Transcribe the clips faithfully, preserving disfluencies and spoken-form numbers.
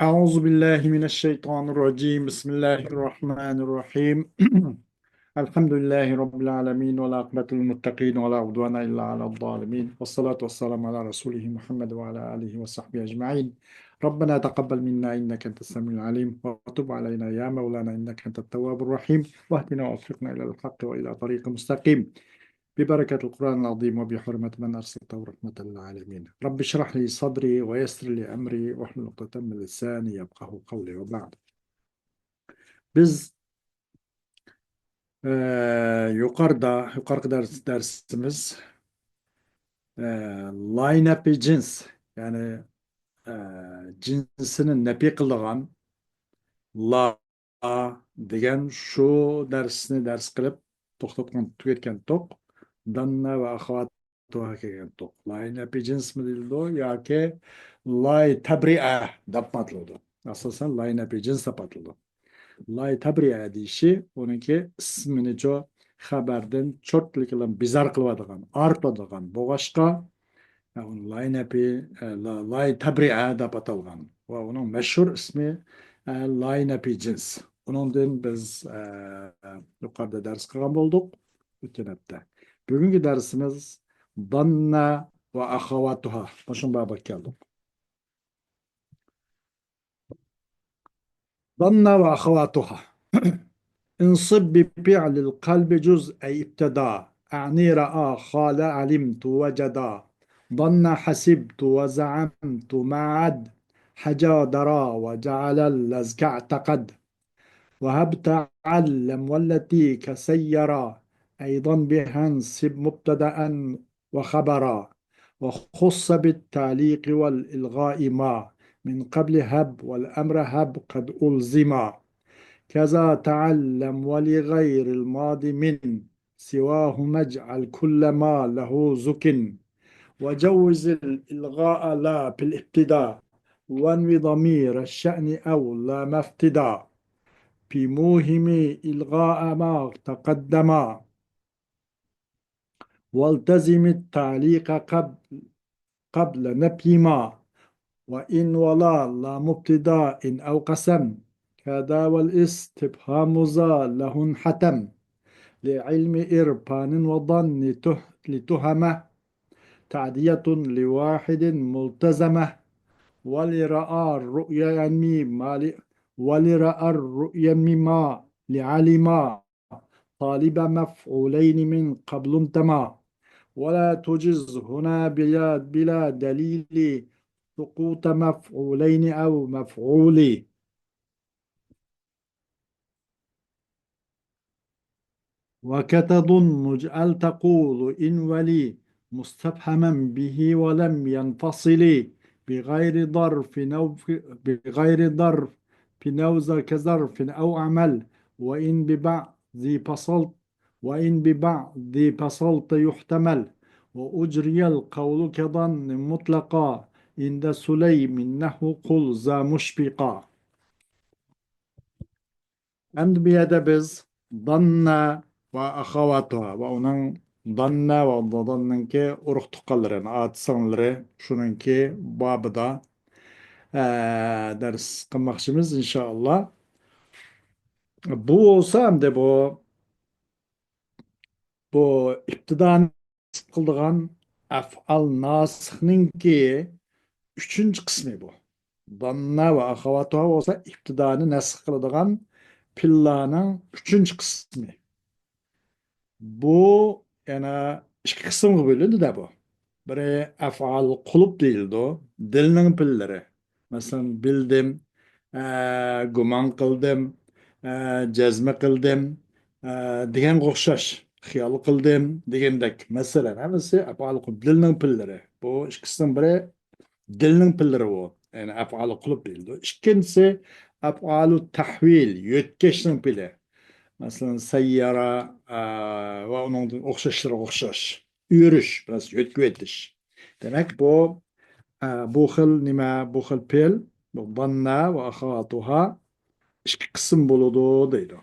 أعوذ بالله من الشيطان الرجيم. بسم الله الرحمن الرحيم. الحمد لله رب العالمين، والعاقبة للمتقين، ولا عدوان إلا على الظالمين، والصلاة والسلام على رسوله محمد وعلى آله وصحبه أجمعين. ربنا تقبل منا إنك أنت السميع العليم، وتب علينا يا مولانا إنك أنت التواب الرحيم، واهدنا ووفقنا إلى الحق وإلى طريق مستقيم. ببركة القرآن العظيم وبحرمة من أرسلته رحمة للعالمين. رب اشرح لي صدري ويسر لي أمري واحلل عقدة من لساني يفقهوا قولي وبعد. بىز، ئە، يۇقىرىدا، يۇقىرىقى دەرس، دەرسىمىز، ئە، لاي نەپى جىنس، يەنى، ئە، جىنسىنى نەپى قىلىدىغان لا دېگەن شۇ دەرسنى دەرس قىلىپ توختاتقان، تۈگەتكەنتۇق. داننا ۋە ئەخەۋاتۇھا كەلگەنتۇق. لاي نەپى جىنسمۇ دېيىلىدۇ ياكى لاي تەبرىئە دەپمۇ ئاتىلىدۇ. ئاساسەن لاي نەپى جىنس دەپ ئاتىلىدۇ. لاي تەبرىئە دېيىشى ئۇنىڭكى ئىسمىنىچۇ خەبەردىن چورتلىق بىلەن بىزار قىلىۋاتىدىغان، ئايرىۋاتىدىغان بولغاچقا، ئە، ئۇنى لاي نەپى، ئە، لا-، لاي تەبرىئە دەپ ئاتالغان ۋە ئۇنىڭ مەشھۇر ئىسمى، ئە، لاي نەپى جىنس. ئۇنىڭدىن بىز، ئە، يۇقىرىدا دەرس قىلغان بولدۇق ئۆتكەن ھەپتە. بۈگۈنكى دەرسىمىز داننا ۋە ئەخەۋاتۇھا. مۇشۇ بابقا كەلدۇق. ضن وأخواتها. انصب بفعل القلب جز أي ابتدى. أعني رأى، قال علمت، وجدى. ظن حسبت، وزعمت، ما عد. حجا درى، وجعل اللذك اعتقد. وهب تعلم، والتي كسيرى. أيضا بها انصب مبتدأ وخبرا، وخص بالتعليق والإلغاء ما من قبل هب، والأمر هب قد ألزما. كذا تعلم ولغير الماض من سواهما اجعل كل ما له زكن، وجوز الإلغاء لا في الابتداء، وانو ضمير الشأن أو لا ما افتدا، في موهم إلغاء ما تقدما. والتزم التعليق قبل، قبل نفي ما، وإن ولا لا مبتداء أو قسم، كذا والاستفهام ذا له حتم، لعلم عرفان وظن ته-، لتهمة، تعدية لواحد ملتزمة، ولرأى الرؤيا ينمي ما ل-، ولرأى الرؤيا ينمي ما لعلما. طالب مفعولين من قبل انتمى، ولا تجز هنا بلا، بلا دليل سقوط مفعولين أو مفعول. وكتظن اجعل تقول إن ولي مستفهما به ولم ينفصل بغير ظرف نو-، بغير ظرف نو ذا كظرف أو أعمل، وإن ببعض فصلت، وإن ببعض فصلت يحتمل، وأجري القول كظن مطلقا عند سليم نحو قل ذا مشفقا. ئەمدى بۇ يەردە بىز داننا ۋە ئەخەۋاتۇھا ۋە ئۇنىڭ داننا ۋە داننىڭكى ئۇرۇق تۇغقانلىرى، ئاتا سىڭىللىرى، شۇنىڭكى بابىدا، ئە، دەرس قىلماقچىمىز، ئىنشائاللا. بۇ بولسا ئەمدى بۇ، بۇ ئىپتىدانى قىلىدىغان ئەفئال ناسىخنىڭكى ئۈچىنچى قىسمى بۇ. داننا ۋە ئەخەۋاتۇھا بولسا ئىپتىدانى نەسخ قىلىدىغان پېئىللارنىڭ ئۈچىنچى قىسمى. بۇ يەنە ئىككى قىسىمغا بۆلۈنىدۇ-دە بۇ. بىرى ئەفئال قۇلۇب دېيىلىدۇ، دىلنىڭ پېئىللىرى. مەسىلەن، بىلدىم، ئە، گۇمان قىلدىم، ئە، جەزمە قىلدىم، ئە، دېگەنگە ئوخشاش. خىيال قىلدىم دېگەندەك. مەسىلەن، ھەممىسى ئەپئال قۇلۇب، دىلنىڭ پېئىللىرى. بۇ ئىككىسىنىڭ بىرى دىلنىڭ پېئىللىرى بۇ. يەنى ئەپئال قۇلۇب دېيىلىدۇ. ئىككىنچىسى ئەپئالۇ تەھۋىل، يۆتكەشنىڭ پېئىلى. مەسىلەن، سەييارە، ئە، ۋە ئۇنىڭدىن ئوخشاشلىرىغا ئوخشاش. ئۆرۈش، بىراز يۆتكىۋېتىش. دېمەك، بۇ، ئە، بۇ خىل نېمە، بۇ خىل پېئىل، بۇ داننا ۋە ئەخەۋاتۇھا ئىككى قىسىم بولىدۇ دەيدۇ.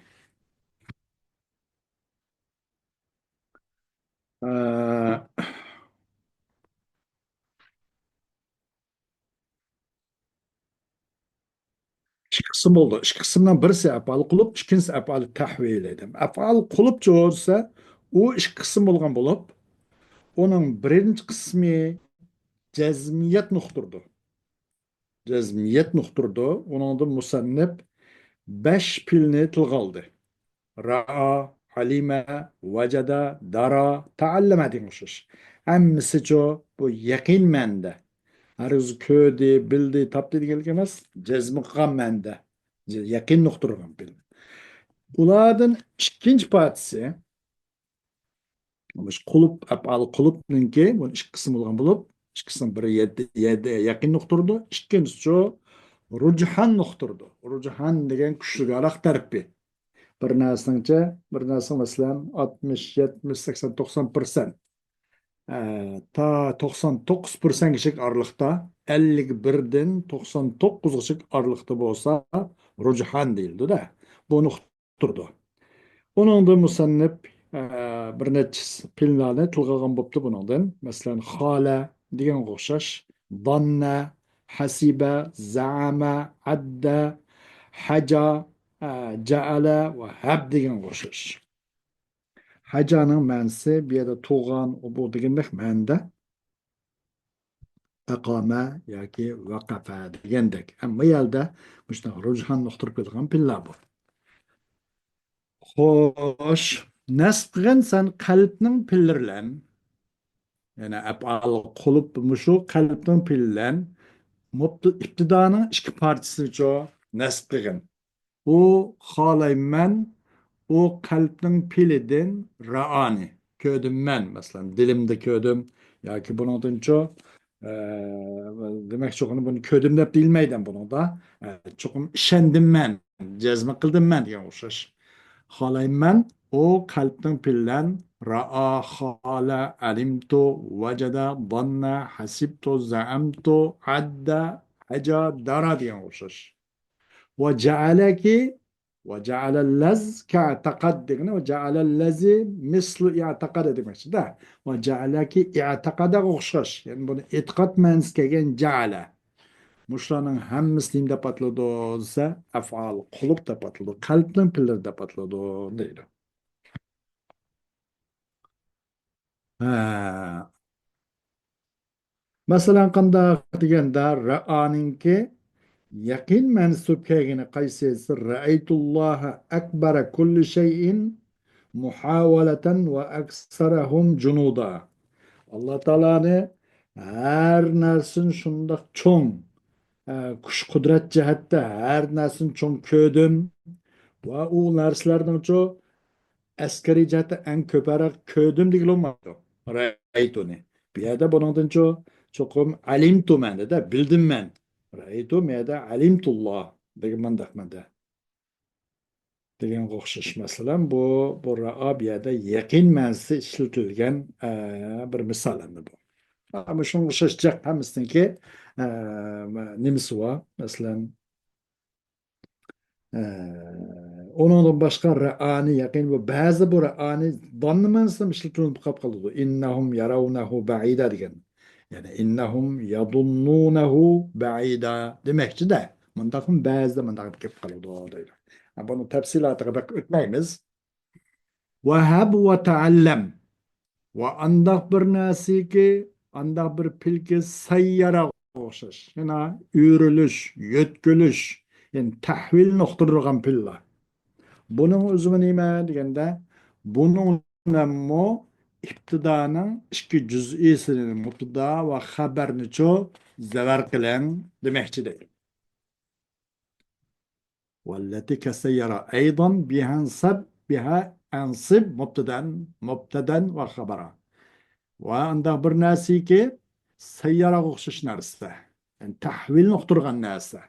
ئە، ئىككى قىسىم بولدى. ئىككى قىسىمنىڭ بىرسى ئەپئال قۇلۇب، ئىككىنچىسى ئەپئال تەھۋىلى دېدىم. ئەپئال قۇلۇبچۇ دېسە، ئۇ ئىككى قىسىم بولغان بولۇپ، ئۇنىڭ بىرىنچى قىسمى جەزمىيەتنى ئۇقتۇرىدۇ. جەزمىيەتنى ئۇقتۇرىدۇ. ئۇنىڭدا مۇسەننىپ بەش پېئىلنى تىلغا ئالدى. رائا، ئەلىمە، ۋەجەدە، دارا، تەئەللەمە دېگەن ئوخشاش. ھەممىسىچۇ بۇ يەقىن مەنىدە. ھەرگىز كۆردى، بىلدى، تاپتى دېگەنلىك ئەمەس، جەزم قىلغان مەنىدە. يەقىننى ئۇقتۇرغان پېئىل. ئۇلاردىن ئىككىنچى پارچىسى، مۇشۇ قۇلۇب، ئەپئال قۇلۇبنىڭكى، بۇ ئىككى قىسىم بولغان بولۇپ، ئىككىسىنىڭ بىرى يەددە، يەددە يەقىننى ئۇقتۇرىدۇ، ئىككىنچىسىچۇ رۇجھاننى ئۇقتۇرىدۇ. رۇجھان دېگەن كۈچلۈك ھاراق تەرىپى. بىر نەرسىنىڭچە، بىر نەرسىنىڭ، مەسىلەن، ئاتمىش، يەتمىش، سەكسەن، توقسان پىرسەنت، ئە، تا توقسان توققۇز پىرسەنتكىچىلىك ئارىلىقتا، ئەللىك بىردىن توقسان توققۇزغىچىلىك ئارىلىقتا بولسا، رۇجھان دېيىلىدۇ-دە. بۇنى ئۇقتۇرىدۇ. ئۇنىڭدىن مۇسەننىپ، ئە، بىر نەچچە پېئىللارنى تىلغا ئالغان بوپتۇ بۇنىڭدىن. مەسىلەن، خالە دېگەنگە ئوخشاش، داننە، ھەسىبە، زەئەمە، ئەددە، ھەجا، ئە، جەئەلە ۋە ھەب دېگەنگە ئوخشاش. ھەجانىڭ مەنىسى بۇ يەردە تۇغان، ئۇ بۇ دېگەندەك مەنىدە. ئەقامە ياكى ۋەقەفە دېگەندەك. ئەمما يەردە مۇشۇنداق رۇجھاننى ئۇقتۇرۇپ كېلىدىغان پېئىللار بۇ. خوش، نەسب قىلغىن سەن قەلبنىڭ پېئىللىرى بىلەن. يەنى ئەپئال قۇلۇب مۇشۇ قەلبنىڭ پېئىلى بىلەن مۇبت-، ئىپتىدانىڭ ئىككى پارچىسىنىچۇ نەسب قىلغىن. ئۇ خالايمەن، ئۇ قەلبنىڭ پېئىلىدىن رائانى، كۆردۈم مەن، مەسىلەن، دىلىمدا كۆردۈم ياكى بۇنىڭدىنچۇ، ئە، دېمەك، چوقۇم بۇنى كۆردۈم دەپ دېيىلمەيدۇ بۇنىڭدا. ئە، چوقۇم ئىشەندىم مەن، جەزم قىلدىم مەن دېگەن ئوخشاش. خالايمەن، ئۇ قەلبنىڭ پېئىلى بىلەن رائا، خالە، ئەلىمتۇ، ۋەجەدە، داننە، ھەسىبتۇ، زەئەمتۇ، ئەددە، ھەجا، دارا دېگەنگە ئوخشاش. ۋە جەئەلەكى، ۋە جەئەلەللەز كەئتەقەد دېگىنى، ۋە جەئەلەللەزى مىسلۇ ئىئتەقەدە دېمەكچىدە. ۋە جەئەلەكى ئىئتەقەدەگە ئوخشاش. يەنى بۇنى ئېتىقاد مەنىسى كەلگەن جەئەلە. مۇشۇلارنىڭ ھەممىسى نېمە دەپ ئاتىلىدۇ دېسە، ئەفئال قۇلۇب دەپ ئاتىلىدۇ. قەلبنىڭ پېئىللىرى دەپ ئاتىلىدۇ دەيدۇ. ھە. مەسىلەن، قانداق دېگەندە، رەئانىڭكى يەقىن مەنسۇپ كەلگىنى قايسى دېسە، رەئەيتۇللاھە ئەكبەرە كۇللى شەيئىن مۇھاۋەلەتەن ۋە ئەكسەرەھۇم جۇنۇدا. ئاللا تائالانى ھەر نەرسىنى شۇنداق چوڭ، ئە، كۈچ قۇدرەت جەھەتتە ھەر نەرسىنى چوڭ كۆردۈم ۋە ئۇ نەرسىلەرنىڭچۇ ئەسكەرىي جەھەتتە ئەڭ كۆپرەك كۆردۈم دېگىلى بولمايدۇ. رەئەيتۇنى. بۇ يەردە بۇنىڭدىنچۇ چوقۇم ئەلىمتۇ مەندە، بىلدىم مەن. رەئەيتۇ، بۇ يەردە ئەلىمتۇللا دېگەن مانداق مەندە. دېگەنگە ئوخشاش. مەسىلەن، بۇ، بۇ رائا بۇ يەردە يەقىن مەنىسى ئىشلىتىلگەن، ئە، بىر مىسال ئەمدى بۇ. ئە، مۇشۇنىڭغا ئوخشاش جىق ھەممىسىنىڭكى، ئە، نېمىسى بار؟ مەسىلەن، ئە، ئۇنىڭدىن باشقا رەئانى يەقىن، بۇ بەزى بۇ رەئانى داننىمەنسىم ئىشلىتىلىپ قاپ قالىدۇ. ئىننەھۇم يەرەۋنەھۇ بەئىدا دېگەن. يەنى، ئىننەھۇم يەزۇننۇنەھۇ بەئىدا دېمەكچىدە. مۇنداقمۇ بەزىدە مۇنداق گەپ قىلىدۇ دەيدۇ. ھە، بۇنىڭ تەپسىلاتىغا بەك ئۆتمەيمىز. ۋەھەب ۋە تەئەللەم. ۋە ئانداق بىر نەرسىكى، ئانداق بىر پېئىلكى سەييەرەگە ئوخشاش. يەنى ئۆرۈلۈش، يۆتكىلىش، يەنى تەھۋىلنى ئۇقتۇرىدىغان پېئىللار. بۇنىڭ ئۆزىمۇ نېمە دېگەندە، بۇنىڭ بىلەنمۇ ئىپتىدانىڭ ئىككى جۈزئىسىنى، مۇبتىدا ۋە خەبەرنىچۇ زەۋەر قىلىڭ دېمەكچى دەيدۇ. والتي كسير أيضا بها انصب، بها انصب مبتدا، مبتدا وخبرا. ۋە ئانداق بىر نەرسىكى، سەييارەگە ئوخشاش نەرسە. يەنى تەھۋىلنى ئۇقتۇرغان نەرسە.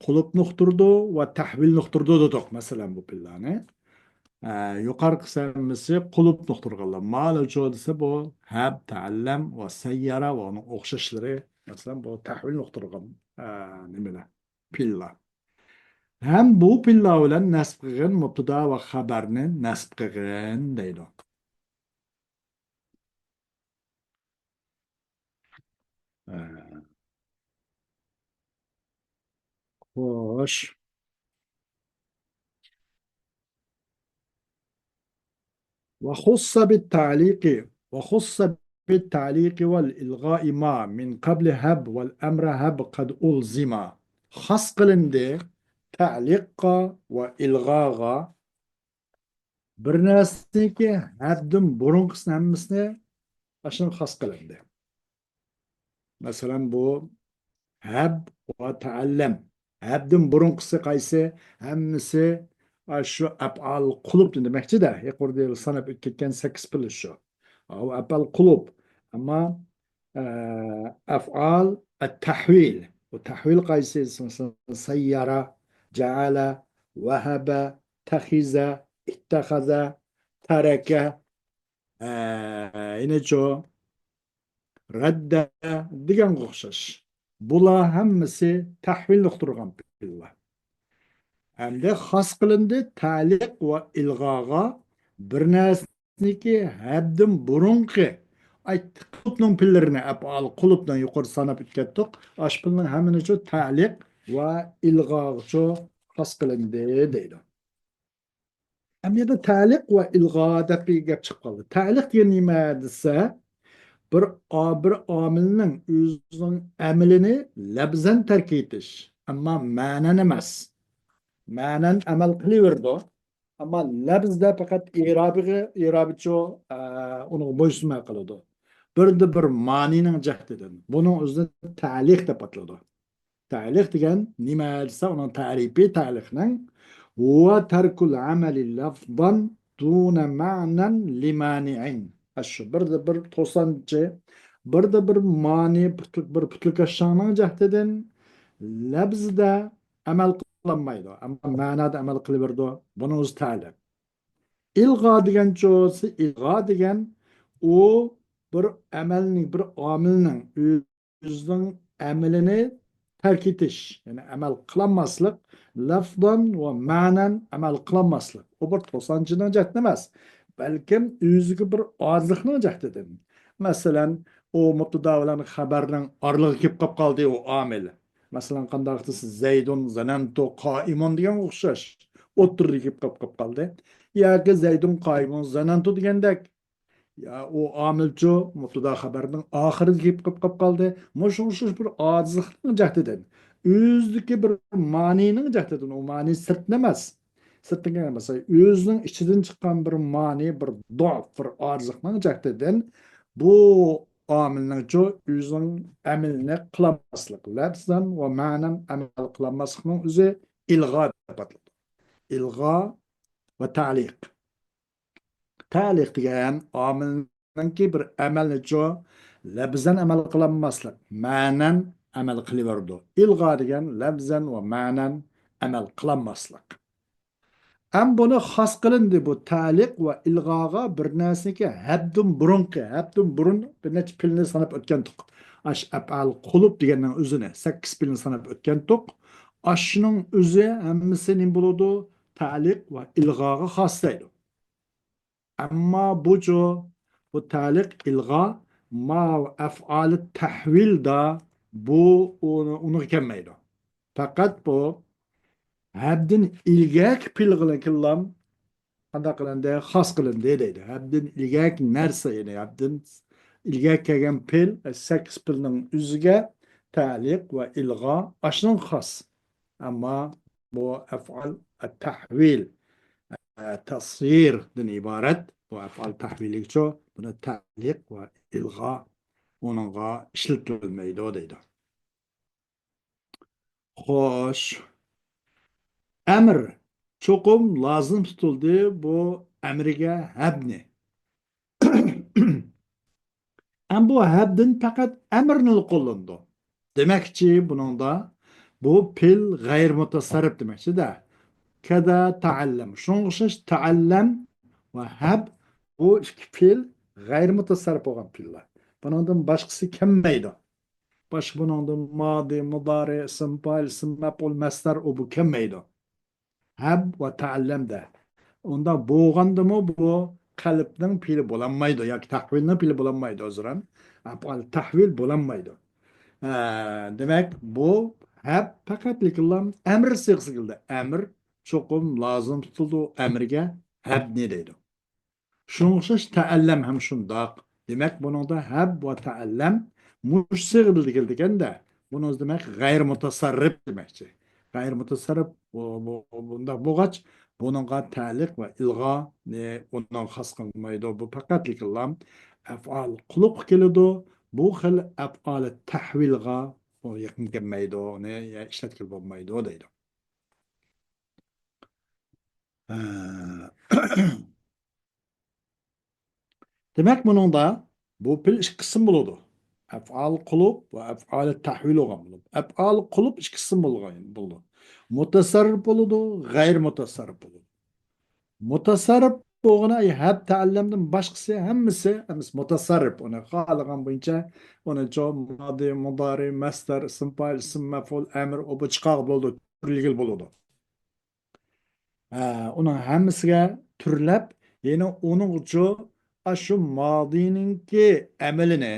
قۇلۇبنى ئۇقتۇرىدۇ ۋە تەھۋىلنى ئۇقتۇرىدۇ دېدۇق، مەسىلەن، بۇ پېئىللارنى. ئە، يۇقىرىقى سەممىسى قۇلۇبنى ئۇقتۇرغانلار. مالىچۇ دېسە، بۇ ھەب، تەئەللەم ۋە سەييارە ۋە ئۇنىڭ ئوخشاشلىرى، مەسىلەن، بۇ تەھۋىلنى ئۇقتۇرغان، ئە، نېمىلەر، پېئىللار. ھەم بۇ پېئىللار بىلەن نەسب قىلغىن مۇبتىدا ۋە خەبەرنى نەسب قىلغىن دەيدۇ. ئە، خوش. وخص بالتعليق، وخص بالتعليق والإلغاء ما من قبل هب والأمر هب قد ألزم. خاس قىلىندى تەلىققا ۋە ئىلغاغا بىر نەرسىنىڭكى ھەبدىن بۇرۇنقىسىنى ھەممىسىنى ئاشۇنى خاس قىلىندى. مەسىلەن، بۇ ھەب ۋە تەئەللەم. ھەبدىن بۇرۇنقىسى قايسى؟ ھەممىسى، ئا، شۇ ئەپئال قۇلۇبنى دېمەكچىدە. يۇقىرىدا ساناپ ئۆتۈپ كەتكەن سەككىز پېئىل شۇ. ئۇ ئەپئال قۇلۇب. ئەمما، ئە، ئەفئال ئەت-تەھۋىل. بۇ تەھۋىل قايسى؟ سەييارە، جەئەلە، ۋەھەبە، تەخىزە، ئىتتەخەزە، تەرەكە، ئە، يەنىچۇ، رەددە دېگەنگە ئوخشاش. بۇلار ھەممىسى تەھۋىلنى ئۇقتۇرغان پېئىللار. ئەمدى خاس قىلىندى تەلىق ۋە ئىلغاغا بىر نەرسىنىڭكى ھەبدىن بۇرۇنقى، ئاي، قۇلۇبنىڭ پېئىللىرىنى، ئەپئال قۇلۇبنى يۇقىرىدا ساناپ ئۆتكەتتۇق. ئاشۇ پېئىلنىڭ ھەممىنىچۇ تەلىق ۋە ئىلغاغىچۇ خاس قىلىندى دەيدۇ. ئەمدى يەنە تەلىق ۋە ئىلغا دەپ بىر گەپ چىقىپ قالدى. تەلىق دېگەن نېمە دېسە، بىر ئا-، بىر ئامىلنىڭ ئۆزىنىڭ ئەمىلىنى لەپزەن تەرك ئېتىش، ئەمما مەنەن ئەمەس. مەنەن ئەمەل قىلىۋېرىدۇ، ئەمما لەپزدە پەقەت ئېرابىغا، ئېرابىچۇ، ئە، ئۇنىڭغا بويسۇنماي قالىدۇ. بىردە بىر مانىنىڭ جەھىتىدىن. بۇنىڭ ئۆزىنى تەلىق دەپ ئاتىلىدۇ. تەلىق دېگەن نېمە دېسە، ئۇنىڭ تەرىپى تەلىقنىڭ، ھۇۋە تەركۇل ئەمەلى لەفزەن دۇنە مەنەن لىمانىئىن. ئاشۇ بىردە بىر توسانچى، بىردە بىر مانى، پۈتلۈك، بىر پۈتلۈكەششاڭنىڭ جەھىتىدىن لەپزىدە ئەمەل قىلالمايدۇ، ئەمما مەنادا ئەمەل قىلىۋېرىدۇ. بۇنىڭ ئۆزى تەلىق. ئىلغا دېگەنچۇ، ئىلغا دېگەن ئۇ بىر ئەمەلنىڭ، بىر ئامىلنىڭ ئۆزىنىڭ ئەمىلىنى تەرك ئېتىش، يەنى ئەمەل قىلالماسلىق، لەفزەن ۋە مەنەن ئەمەل قىلالماسلىق. ئۇ بىر توسانچىنىڭ جەھىتىدىن ئەمەس، بەلكىم ئۆزىگە بىر ئاجىزلىقنىڭ جەھىتىدىن. مەسىلەن، ئۇ مۇبتىدا بىلەن خەبەرنىڭ ئارىلىقىغا كېلىپ قاپ قالدى ئۇ ئامىل. مەسىلەن، قانداق دېسە، زەيدۇن زەنەنتۇ قائىمۇن دېگەنگە ئوخشاش. ئوتتۇرىدا كېلىپ قاپ، قاپ قالدى. ياكى زەيدۇن قائىمۇن زەنەنتۇ دېگەندەك، يا، ئۇ ئامىلچۇ مۇبتىدا خەبەرنىڭ ئاخىرىدا كېلىپ قېلىپ قالدى. مۇشۇ ئوخشاش بىر ئاجىزلىقنىڭ جەھىتىدىن، ئۆزىدىكى بىر مانىنىڭ جەھىتىدىن، ئۇ مانى سىرتتىن ئەمەس، سىرتتىن كەلگەن ئەمەس، ئۆزىنىڭ ئىچىدىن چىققان بىر مانى، بىر دۇئاپ، بىر ئاجىزلىقنىڭ جەھىتىدىن بۇ ئامىلنىڭچۇ ئۆزىنىڭ ئەمىلىنى قىلالماسلىق، لەپزەن ۋە مەنەن ئەمەل قىلالماسلىقنىڭ ئۆزى ئىلغا دەپ ئاتىلىدۇ. ئىلغا ۋە تەلىق. تەلىق دېگەن ئامىلنىڭكى بىر ئەمەلنىچۇ لەپزەن ئەمەل قىلالماسلىق، مەنەن ئەمەل قىلىۋېرىدۇ. ئىلغا دېگەن لەپزەن ۋە مەنەن ئەمەل قىلالماسلىق. ئەم بۇنى خاس قىلىندى بۇ تەلىق ۋە ئىلغاغا بىر نەرسىنىڭكى ھەبدىن بۇرۇنقى، ھەبدىن بۇرۇن بىر نەچچە پېئىلنى ساناپ ئۆتكەنتۇق. ئاش ئەپئال قۇلۇب دېگەننىڭ ئۆزىنى، سەككىز پېئىلنى ساناپ ئۆتكەنتۇق. ئاشۇنىڭ ئۆزى ھەممىسى نېمە بولىدۇ؟ تەلىق ۋە ئىلغاغا خاس دەيدۇ. ئەمما بۇچۇ، بۇ تەلىق ئىلغا ما ئەفئالى تەھۋىلدا بۇ ئۇنى، ئۇنىڭغا كەلمەيدۇ. پەقەت بۇ ھەبدىن ئىلگەركى پېئىلغىلا كېلىلام قانداق قىلىندى؟ خاس قىلىندى دەيدۇ. ھەبدىن ئىلگەركى نەرسە، يەنى ھەبدىن ئىلگەركى كەلگەن پېئىل، سەككىز پېئىلنىڭ ئۆزىگە تەلىق ۋە ئىلغا ئاشۇنىڭ خاس. ئەمما بۇ ئەفئال تەھۋىل، ئە، تەسيىردىن ئىبارەت. بۇ ئەفئال تەھۋىلىگىچۇ، بۇنى تەلىق ۋە ئىلغا ئۇنىڭغا ئىشلىتىلمەيدۇ دەيدۇ. خوش. ئەمر. چوقۇم لازىم تۇتۇلدى بۇ ئەمرگە ھەبنى. ئەم بۇ ھەبدىن پەقەت ئەمرنىلا قوللىنىدۇ. دېمەكچى، بۇنىڭدا بۇ پېئىل غەيرىي مۇتەسەررىپ دېمەكچىدە. كەزا تەئەللەم. شۇنىڭغا ئوخشاش تەئەللەم ۋە ھەب، بۇ ئىككى پېئىل غەيرىي مۇتەسەررىپ بولغان پېئىللار. بۇنىڭدىن باشقىسى كەلمەيدۇ. باشقا بۇنىڭدىن مادى، مۇدارى، ئىسىم پائىل، ئىسىم مەپئۇل، مەسدەر، ئۇ بۇ كەلمەيدۇ. ھەب ۋە تەئەللەمدە. ئۇنداق بولغاندىمۇ بۇ قەلبنىڭ پېئىلى بولالمايدۇ ياكى تەھۋىلنىڭ پېئىلى بولالمايدۇ، ئۆزرەن. ئەپئال تەھۋىل بولالمايدۇ. ھە، دېمەك، بۇ ھەب پەقەتلىكىلا ئەمىر سىيغىسىگە كېلىدۇ. ئەمىر چوقۇم لازىم تۇتۇلىدۇ ئەمىرگە، ھەبنى دەيدۇ. شۇنىڭغا ئوخشاش تەئەللەم ھەم شۇنداق. دېمەك، بۇنىڭدا ھەب ۋە تەئەللەم مۇشۇ سىيغىدا كېلىدىكەن-دە، بۇنىڭ ئۆزى دېمەك غەيرىي مۇتەسەررىپ دېمەكچى. غەيرىي مۇتەسەررىپ بۇ، بۇ، بۇنداق بولغاچ، بۇنىڭغا تەلىق ۋە ئىلغا، ئۇنىڭغا خاس قىلمايدۇ. بۇ پەقەتلىكىلا ئەپئال قۇلۇپقا كېلىدۇ. بۇ خىل ئەپئال تەھۋىلغا ئۇ يېقىن كەلمەيدۇ، ئۇنى ئىشلەتكىلى بولمايدۇ دەيدۇ. ھە. دېمەك، بۇنىڭدا بۇ پېئىل ئىككى قىسىم بولىدۇ. ئەپئال قۇلۇپ ۋە ئەپئال تەھۋىل بولغان بولىدۇ. ئەپئال قۇلۇپ ئىككى قىسىم بولغان بولىدۇ. مۇتەسەررىپ بولىدۇ، غەيرىي مۇتەسەررىپ بولىدۇ. مۇتەسەررىپ بولغىنى، ئەي، ھەب تەئەللەمدىن باشقىسى ھەممىسى، ھەممىسى مۇتەسەررىپ. ئۇنى خالىغان بويىچە ئۇنى جو-، مادى، مۇدارى، مەسدەر، ئىسىم پائىل، ئىسىم مەپئۇل، ئەمىر، ئۇ بۇ چىقارغا بولىدۇ، تۈرلىگىلى بولىدۇ. ھە، ئۇنىڭ ھەممىسىگە تۈرلەپ، يەنى ئۇنىڭغىچۇ ئاشۇ مادىنىڭكى ئەمىلىنى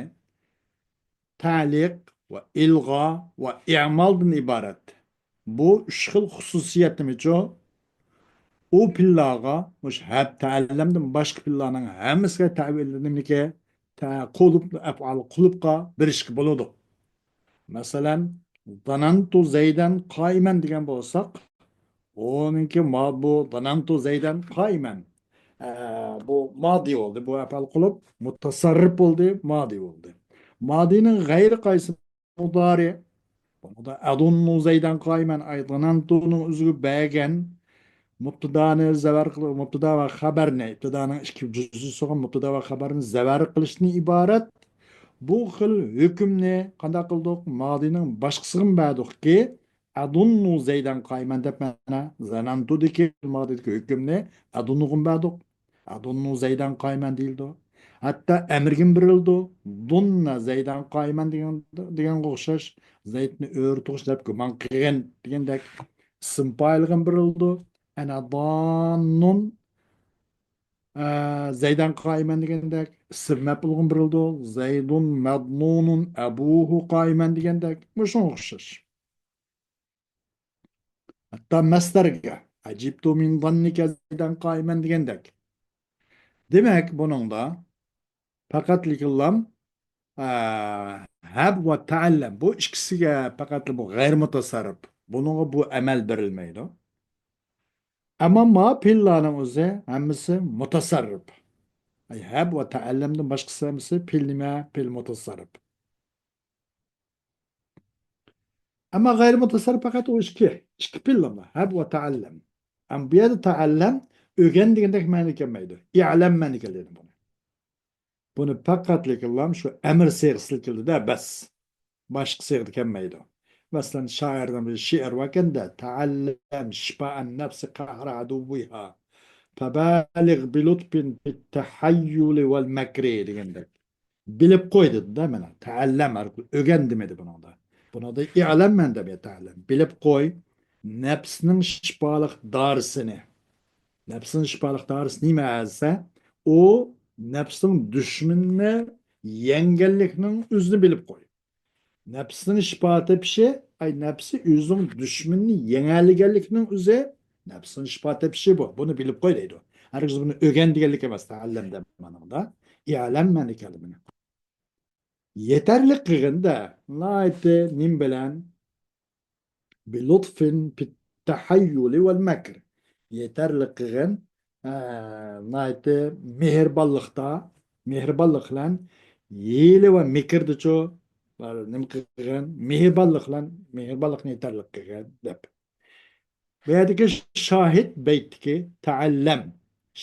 تەلىق ۋە ئىلغا ۋە ئىمالدىن ئىبارەت. بۇ ئۈچ خىل خۇسۇسىيەت نېمىچۇ؟ ئۇ پېئىللارغا، مۇشۇ ھەب تەئەللەمدىن باشقا پېئىللارنىڭ ھەممىسىگە تەۋىل نېمىكى؟ تە-، قۇلۇپ، ئەپئال قۇلۇپقا بېرىشكە بولىدۇ. مەسىلەن، زانانتۇ زەيدەن قائىمەن دېگەن بولساق، ئۇنىڭكى ما-، بۇ زانانتۇ زەيدەن قائىمەن. ئە، بۇ مادى بولدى. بۇ ئەپئال قۇلۇپ مۇتەسەررىپ بولدى، مادى بولدى. مادىنىڭ غەيرى قايسى؟ مۇدارى. بۇنىڭدا ئەزۇننۇ زەيدەن قائىمەن، ئەي، زانانتۇنىڭ ئۆزىگە بەرگەن مۇبتىدانى زەۋەر قىل-، مۇبتىدا ۋە خەبەرنى، ئىبتىدانىڭ ئىككى جۈزئىسى بولغان مۇبتىدا ۋە خەبەرنى زەۋەر قىلىشتىن ئىبارەت. بۇ خىل ھۆكۈمنى قانداق قىلدۇق؟ مادىنىڭ باشقىسىغىمۇ بەردۇقكى، ئەزۇننۇ زەيدەن قائىمەن دەپ مانا زانانتۇدىكى مادىدىكى ھۆكۈمنى ئەزۇننۇغىمۇ بەردۇق. ئەزۇننۇ زەيدەن قائىمەن دېيىلىدۇ. ھەتتا ئەمىرگىمۇ بېرىلىدۇ. زۇننە زەيدەن قائىمەن دېگەن، دېگەنگە ئوخشاش، زەيدنى ئۆرە تۇغۇش دەپ گۇمان قىلغىن دېگەندەك ئىسىم پائىلغىمۇ بېرىلىدۇ. ئەنە زاننۇن، ئە، زەيدەن قائىمەن دېگەندەك ئىسىم مەپئۇلغىمۇ بېرىلىدۇ. زەيدۇن مەزنۇنۇن ئەبۇھۇ قائىمەن دېگەندەك مۇشۇنىڭغا ئوخشاش. ھەتتا مەسدەرگە، ئەجىبتۇ مىن زاننىكە زەيدەن قائىمەن دېگەندەك. دېمەك، بۇنىڭدا پەقەتلىكىللام، ئە، ھەب ۋە تەئەللەم، بۇ ئىككىسىگە پەقەتلا بۇ غەيرىي مۇتەسەررىپ. بۇنىڭغا بۇ ئەمەل بېرىلمەيدۇ. ئەمما ما پېئىللارنىڭ ئۆزى ھەممىسى مۇتەسەررىپ. ئەي، ھەب ۋە تەئەللەمدىن باشقىسى ھەممىسى پېئىل نېمە؟ پېئىل مۇتەسەررىپ. ئەمما غەيرىي مۇتەسەررىپ پەقەت ئۇ ئىككى، ئىككى پېئىللا بار. ھەب ۋە تەئەللەم. ئەمما بۇ يەردە تەئەللەم ئۆگەن دېگەندەك مەنىگە كەلمەيدۇ. ئىئلەم مەنىگە كېلىدۇ بۇنى. بۇنى پەقەتلىكىللام شۇ ئەمىر سىيغىسىدا كېلىدۇ-دە، بەس. باشقا سىيغىدا كەلمەيدۇ. مەسىلەن، شائىرنىڭ بىر شېئىرى باركەن-دە، تەئەللەم شىپائەن نەپسى قەھرە ئەدۇۋۋىھا، فەبالىغ بىلۇتفىن فىتتەھەييۇلى ۋەل مەكرى دېگەندەك. بىلىپ قوي دېدى-دە مانا. تەئەللەم ھەرپى ئۆگەن دېمىدى بۇنىڭدا. بۇنىڭدا ئىئلەم مەن دەپ تەئەللەم. بىلىپ قوي، نەپسنىڭ شىپالىق دارىسىنى. نەپسنىڭ شىپالىق دارىسى نېمە دېسە، ئۇ نەپسنىڭ دۈشمىنىنى يەڭگەنلىكنىڭ ئۆزىنى بىلىپ قوي. نەپسنىڭ شىپا تېپىشى، ئەي، نەپسى ئۆزىنىڭ دۈشمىنىنى يېڭەلىگەنلىكنىڭ ئۆزى نەپسنىڭ شىپا تېپىشى بۇ. بۇنى بىلىپ قوي دەيدۇ. ھەرگىز بۇنى ئۆگەن دېگەنلىك ئەمەس، تەئەللەم دەپ مانىڭدا. ئىئلەم مەنىگە كەلدى مانا. يېتەرلىك قىلغىن-دە، ناھايىتى نېمە بىلەن؟ بىلۇتفىن فىتتەھەييۇلى ۋەل مەكر. يېتەرلىك قىلغىن، ئە، ناھايىتى مېھرىبانلىقتا، مېھرىبانلىق بىلەن ھىيلە ۋە مىكىردىچۇ، نېمە قىلغىن، مېھرىبانلىق بىلەن، مېھرىبانلىقنى يېتەرلىك قىلغىن دەپ. بۇ يەردىكى شاھىت بەيتتىكى تەئەللەم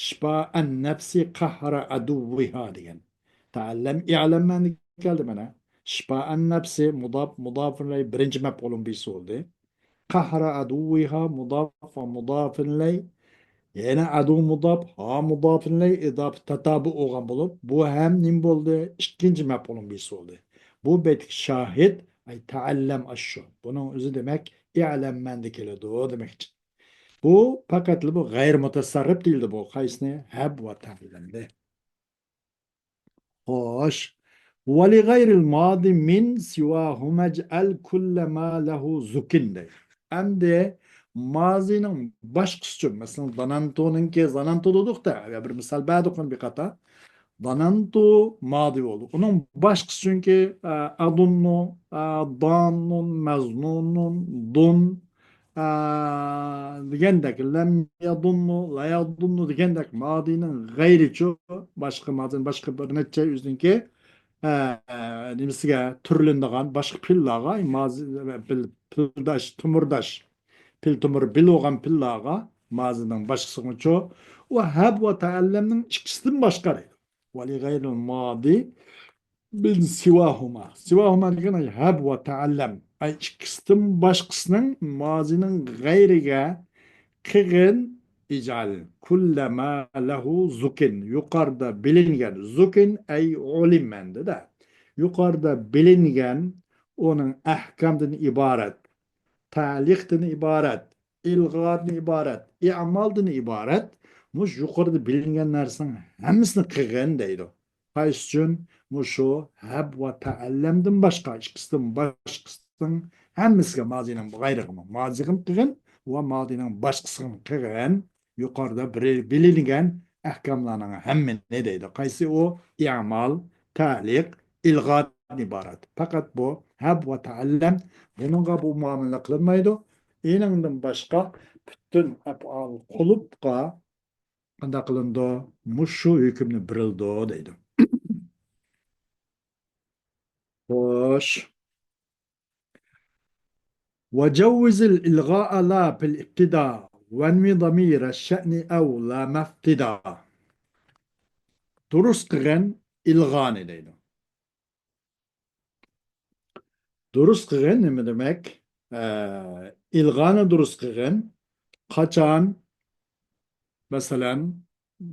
شىپائەن نەپسى قەھرە ئەدۇۋۋىھا دېگەن. تەئەللەم ئىئلەم مەنىگە كەلدى مانا. شىپائەن نەپسى مۇداپ، مۇداپىن ئىلەي بىرىنچى مەپئۇلۇن بىسى بولدى. قەھرە ئەدۇۋۋىھا مۇداپ ۋە مۇداپىن ئىلەي. يەنە ئەدۇ مۇداپ، ھا مۇداپىن ئىلەي ئىداپە تاتابۇ بولغان بولۇپ، بۇ ھەم نېمە بولدى؟ ئىككىنچى مەپئۇلۇن بىسى بولدى. بۇ بەيتتىكى شاھىت، ئەي تەئەللەم ئاشۇ. بۇنىڭ ئۆزى دېمەك ئىئلەم مەنىدە كېلىدۇ دېمەكچى. بۇ پەقەتلا بۇ غەيرىي مۇتەسەررىپ دېيىلدى بۇ. قايسىنى؟ ھەب ۋە تەئەللەمنى. خوش. ولغير الماضي من سواهما اجعل كل ما له زكن دەيدۇ. ئەمدى مازىنىڭ باشقىسى ئۈچۈن، مەسىلەن، ظننتونىڭكى، ظننتو دېدۇق-تە، بىر مىسال بەردۇق بىر قاتا. ظننتو ماضى بولدى. ئۇنىڭ باشقىسى چۈنكى، ئە، ئەزۇننۇ، ئە، داننۇن، مەزنۇنۇن، دۇن، ئە، دېگەندەك، لەم يەزۇننۇ، لا يەزۇننۇ دېگەندەك ماضىنىڭ غەيرىچۇ، باشقا ماضىنىڭ باشقا بىر نەچچە ئۆزىنىڭكى، ئە، نېمىسىگە تۈرلىنىدىغان باشقا پېئىللارغا، مازى، پېئىل، پېئىلداش، تۆمۈرداش، پېئىل تۆمۈر بىل بولغان پېئىللارغا مازىنىڭ باشقىسىغىچۇ. ئۇ ھەب ۋە تەئەللەمنىڭ ئىككىسىدىن باشقا دەيدۇ. ولغير الماضي من سواهما. سىۋاھۇما دېگەن ئەي ھەب ۋە تەئەللەم. ئەي ئىككىسىدىن باشقىسىنىڭ مازىنىڭ غەيرىگە قىغىن ئىجئەل كۇللە ما لەھۇ زۇكىن. يۇقىرىدا بىلىنگەن، زۇكىن ئەي ئۇلىم ئەمدى-دە. يۇقىرىدا بىلىنگەن ئۇنىڭ ئەھكامدىن ئىبارەت، تەئلىقتىن ئىبارەت، ئىلغادىن ئىبارەت، ئىمالدىن ئىبارەت، مۇشۇ يۇقىرىدا بىلىنگەن نەرسىنىڭ ھەممىسىنى قىغىن دەيدۇ. قايسى ئۈچۈن؟ مۇشۇ ھەب ۋە تەئەللەمدىن باشقا، ئىككىسىدىن باشقىسىنىڭ ھەممىسىگە، مازىنىڭ غەيرىغىمۇ، مازىغىمۇ قىغىن ۋە مازىنىڭ باشقىسىغىمۇ قىغىن. يۇقىرىدا بىر بىلىنگەن ئەھكاملارنىڭ ھەممىنى دەيدۇ. قايسى ئۇ؟ ئىمال، تەئلىق، ئىلغادىن ئىبارەت. پەقەت بۇ ھەب ۋە تەئەللەم، بۇنىڭغا بۇ مۇئامىلە قىلىنمايدۇ. ئېنىڭدىن باشقا پۈتۈن ئەپئال قۇلۇبقا قانداق قىلىنىدۇ؟ مۇشۇ ھۆكۈمنى بېرىلىدۇ دەيدۇ. خوش. وجوز الإلغاء لا في الابتداء وانو ضمير الشأن أو لا مبتدأ. دۇرۇس قىغىن ئىلغانى دەيدۇ. دۇرۇس قىغىن نېمە دېمەك؟ ئە، ئىلغانى دۇرۇس قىغىن. قاچان؟ مەسىلەن،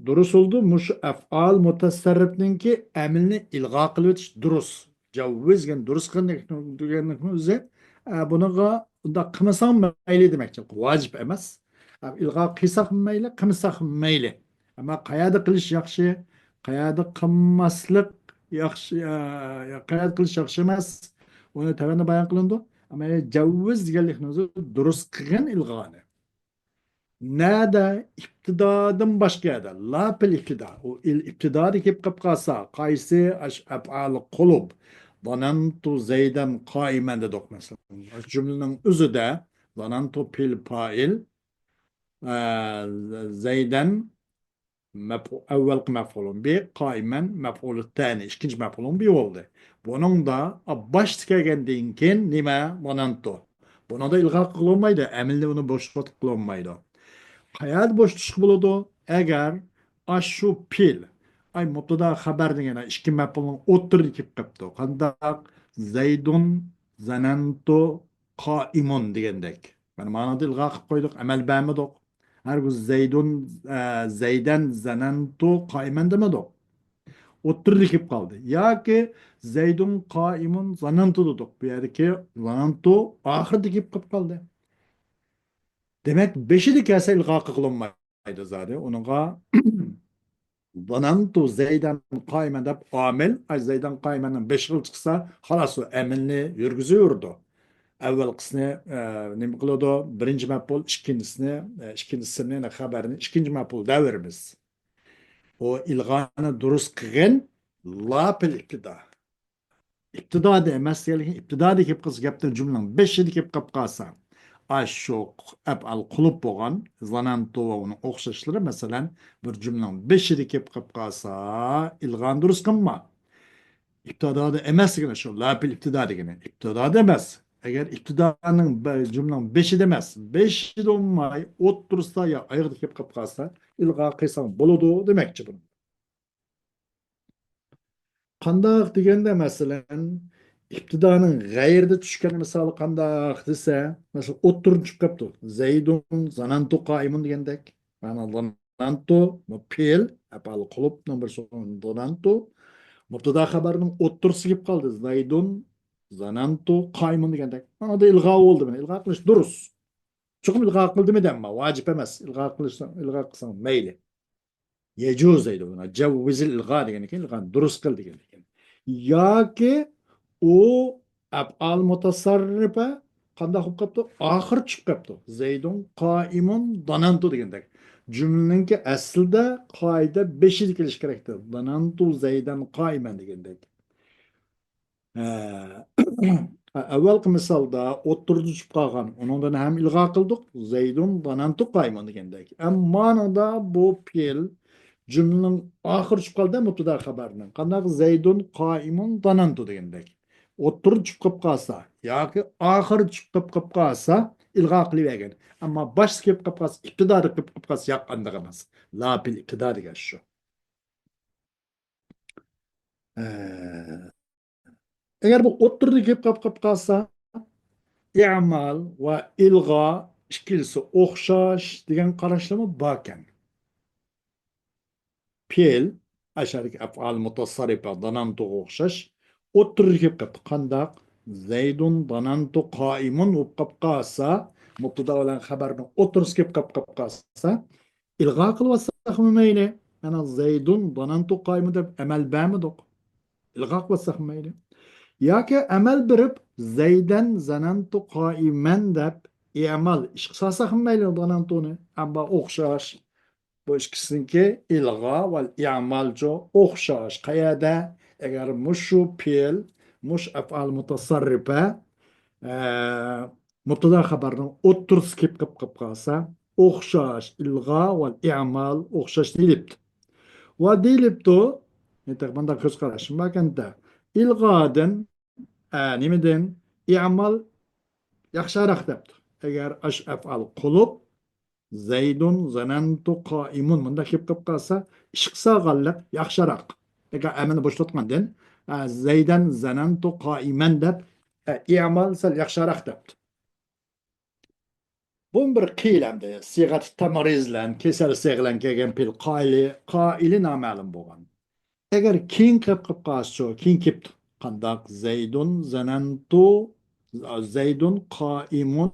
دۇرۇس بولدى، مۇشۇ ئەپئال مۇتەسەررىپنىڭكى ئەمىلنى ئىلغا قىلىۋېتىش دۇرۇس. جاۋۋىز دېگەن دۇرۇس قىلغان دېگەننىڭ ئۆزى، ئە، بۇنىڭغا ئۇنداق قىلمىساڭ مەيلى دېمەكچى، ۋاجىپ ئەمەس. ئە، ئىلغا قىلساقمۇ مەيلى، قىلمىساقمۇ مەيلى. ئەمما قەيەردە قىلىش ياخشى، قەيەردە قىلماسلىق ياخشى، ئە، قەيەردە قىلىش ياخشى ئەمەس، ئۇنى تۆۋەندە بايان قىلىنىدۇ. ئەمما جاۋۋىز دېگەنلىكنىڭ ئۆزى دۇرۇس قىلغىن ئىلغانى. نەدە ئىپتىدادىن باشقا يەردە، لا پىل ئىپتىدا، ئۇ ئىل ئىپتىدادا كېلىپ قېلىپ قالسا، قايسى ئەش-، ئەپئالى قۇلۇب، ظانەنتۇ زەيدەن قائىمەن دېدۇق، مەسىلەن. جۈملىنىڭ ئۆزىدە ظانەنتۇ پىل پائىل، ئە، زەيدەن مەپئۇ-، ئەۋۋەلقى مەپئۇلۇن بى، قائىمەن مەپئۇلۇ تەنى، ئىككىنچى مەپئۇلۇن بى بولدى. بۇنىڭدا، ئا، باشتا كەلگەندىن كېيىن نېمە؟ ظانەنتۇ. بۇنىڭدا ئىلغا قىلىنمايدۇ، ئەمىلنى ئۇنى بوشلۇق قىلىنمايدۇ. قەيەردە بوشىتىشقا بولىدۇ؟ ئەگەر ئاشۇ پېئىل، ئاي، مۇبتادا خەبەر دېگەن ئىككى مەپئۇلنىڭ ئوتتۇرىدا كېلىپ قاپتۇ. قانداق؟ زەيدۇن، زانەنتۇ، قائىمۇن دېگەندەك. مانا مانىدا ئىلغا قىلىپ قويدۇق، ئەمەل بەرمىدۇق. ھەرگىز زەيدۇن، ئە، زەيدەن زانەنتۇ قائىمەن دېمىدۇق. ئوتتۇرىدا كېلىپ قالدى. ياكى زەيدۇن قائىمۇن زانەنتۇ دېدۇق. بۇ يەردىكى زانەنتۇ ئاخىرىدا كېلىپ قېلىپ قالدى. دېمەك، بېشىدا كەلسە ئىلغا قىلىنمايدۇ زادى. ئۇنىڭغا زانەنتۇ زەيدەن قائىمەن دەپ ئامىل، ئاي، زەيدەن قائىمەننىڭ بېشىغا چىقسا، خالاس، ئۇ ئەمىلنى يۈرگۈزۈۋېرىدۇ. ئەۋۋەلقىسىنى، ئە، نېمە قىلىدۇ؟ بىرىنچى مەپئۇل، ئىككىنچىسىنى، ئە، ئىككىنچىسىنى، يەنى خەبەرنى ئىككىنچى مەپئۇل دەۋېرىمىز. ئۇ ئىلغانى دۇرۇس قىلغىن، لا پىل ئىپتىدا. ئىپتىدادا ئەمەس دېگەنلىكىن، ئىپتىدادا كېلىپ قالسا، گەپنىڭ جۈملىنىڭ بېشىدا كېلىپ قېلىپ قالسا، ئاشۇ ئەپئال قۇلۇپ بولغان زانەنتۇ ۋە ئۇنىڭ ئوخشاشلىرى، مەسىلەن، بىر جۈملىنىڭ بېشىدا كېلىپ قېلىپ قالسا، ئىلغانى دۇرۇس قىلما. ئىپتىدادا ئەمەس دېگىنى شۇ، لا پىل ئىپتىدا دېگىنى. ئىپتىدادا ئەمەس. ئەگەر ئىپتىدانىڭ بە-، جۈملىنىڭ بېشىدا ئەمەس، بېشىدا بولماي، ئوتتۇرىسىدا يا ئايىغىدا كېلىپ قېلىپ قالسا، ئىلغا قىلساڭ بولىدۇ دېمەكچى بۇنى. قانداق دېگەندە، مەسىلەن، ئىپتىدانىڭ غەيرىدە چۈشكەن مىسالى قانداق دېسە، مەسىلەن، ئوتتۇرىدىن چۈشۈپ قاپتۇ. زەيدۇن زانەنتۇ قائىمۇن دېگەندەك. مانا، زانەنتۇ، بۇ پېئىل، ئەپئال قۇلۇبنىڭ بىرسى زانەنتۇ. مۇبتادا خەبەرنىڭ ئوتتۇرىسى كېلىپ قالدى. زەيدۇن زانەنتۇ قائىمۇن دېگەندەك. مانا ئىلغا بولدى، مانا ئىلغا قىلىش دۇرۇس. چوقۇم ئىلغا قىلدىمۇ دەمما، ۋاجىپ ئەمەس. ئىلغا قىلىشساڭ، ئىلغا قىلساڭ مەيلى. يەجۇز دەيدۇ بۇنى. جەۋۋىزىل ئىلغا دېگەندىكىن، ئىلغانى دۇرۇس قىل دېگەندىكىن. ياكى ئۇ ئەپئال مۇتەسەررىپە قانداق بولۇپ قاپتۇ؟ ئاخىرى چۈشۈپ قاپتۇ. زەيدۇن قائىمۇن زانەنتۇ دېگەندەك. جۈملىنىڭكى ئەسلىدە قائىدە بېشىدا كېلىشى كېرەكتى. زانەنتۇ زەيدەن قائىمەن دېگەندەك. ھە. ئەۋۋەلقى مىسالدا ئوتتۇرىدا چۈشۈپ قالغان، ئۇنىڭدىن ھەم ئىلغا قىلدۇق. زەيدۇن زانەنتۇ قائىمۇن دېگەندەك. ئەمما مانىڭدا بۇ پېئىل جۈملىنىڭ ئاخىرى چۈشۈپ قالدى، مۇبتادا خەبەرنىڭ. قانداق؟ زەيدۇن قائىمۇن زانەنتۇ دېگەندەك. ئوتتۇرىدا چۈشۈپ قېلىپ قالسا ياكى ئاخىرى چۈشۈپ قېلىپ قالسا ئىلغا قىلىۋەرگىن. ئەمما باشتا كېلىپ قېلىپ قالسا، ئىپتىدادا كېلىپ قېلىپ قالسا ياق، ئانداق ئەمەس. لا پىل ئىپتىدا دېگەن شۇ. ئە، ئەگەر بۇ ئوتتۇرىدا كېلىپ قېلىپ قالسا، ئىمال ۋە ئىلغا ئىككىلىسى ئوخشاش دېگەن قاراشلارمۇ باركەن. پېئىل، ئەشەدىكى ئەفئال مۇتەسەررىپە زانەنتۇغا ئوخشاش ئوتتۇرىدا كېلىپ قاپتۇ. قانداق؟ زەيدۇن زانەنتۇ قائىمۇن بولۇپ قاپ قالسا، مۇبتادا بىلەن خەبەرنىڭ ئوتتۇرىسى كېلىپ قاپ قاپ قالسا، ئىلغا قىلىۋاتساقمۇ مەيلى. مانا زەيدۇن زانەنتۇ قائىمۇن دەپ ئەمەل بەرمىدۇق. ئىلغا قىلىۋاتساقمۇ مەيلى. ياكى ئەمەل بېرىپ زەيدەن زانەنتۇ قائىمەن دەپ ئىمال ئىشقا سالساقمۇ مەيلى زانەنتۇنى. ئەمما ئوخشاش. بۇ ئىككىسىنىڭكى ئىلغا ۋە ئىمالچۇ ئوخشاش. قەيەردە؟ ئەگەر مۇشۇ پېئىل، مۇشۇ ئەفئال مۇتەسەررىپە، ئە، مۇبتادا خەبەرنىڭ ئوتتۇرىسى كېلىپ قېلىپ قالسا، ئوخشاش، ئىلغا ۋە ئىمال ئوخشاش دېيىلىپتۇ. ۋە دېيىلىپتۇ، مۇنداق كۆز قاراشىم باركەنتە، ئىلغادىن، ئە، نېمىدىن؟ ئىمال ياخشىراق دەپتۇ. ئەگەر ئاشۇ ئەپئال قولۇپ، زەيدۇن زانەنتۇ قائىمۇن مۇنداق كېلىپ قېلىپ قالسا، ئىشقا سالغانلىق ياخشىراق. ئەگەر ئەمەلنى بوشىتىۋاتقاندىن، ئە، زەيدەن زانەنتۇ قائىمەن دەپ، ئە، ئىمال سەل ياخشىراق دەپتۇ. بۇ بىر قىيىل ئەمدى. سىيغەت تەمرىز بىلەن كېسەل سىيغە بىلەن كەلگەن پېئىل قائىلى، قائىلى نامەلۇم بولغان. ئەگەر كېيىن قېلىپ قېلىپ قالسىچۇ، كېيىن كېلىپتۇ. قانداق؟ زەيدۇن زانەنتۇ، زەيدۇن قائىمۇن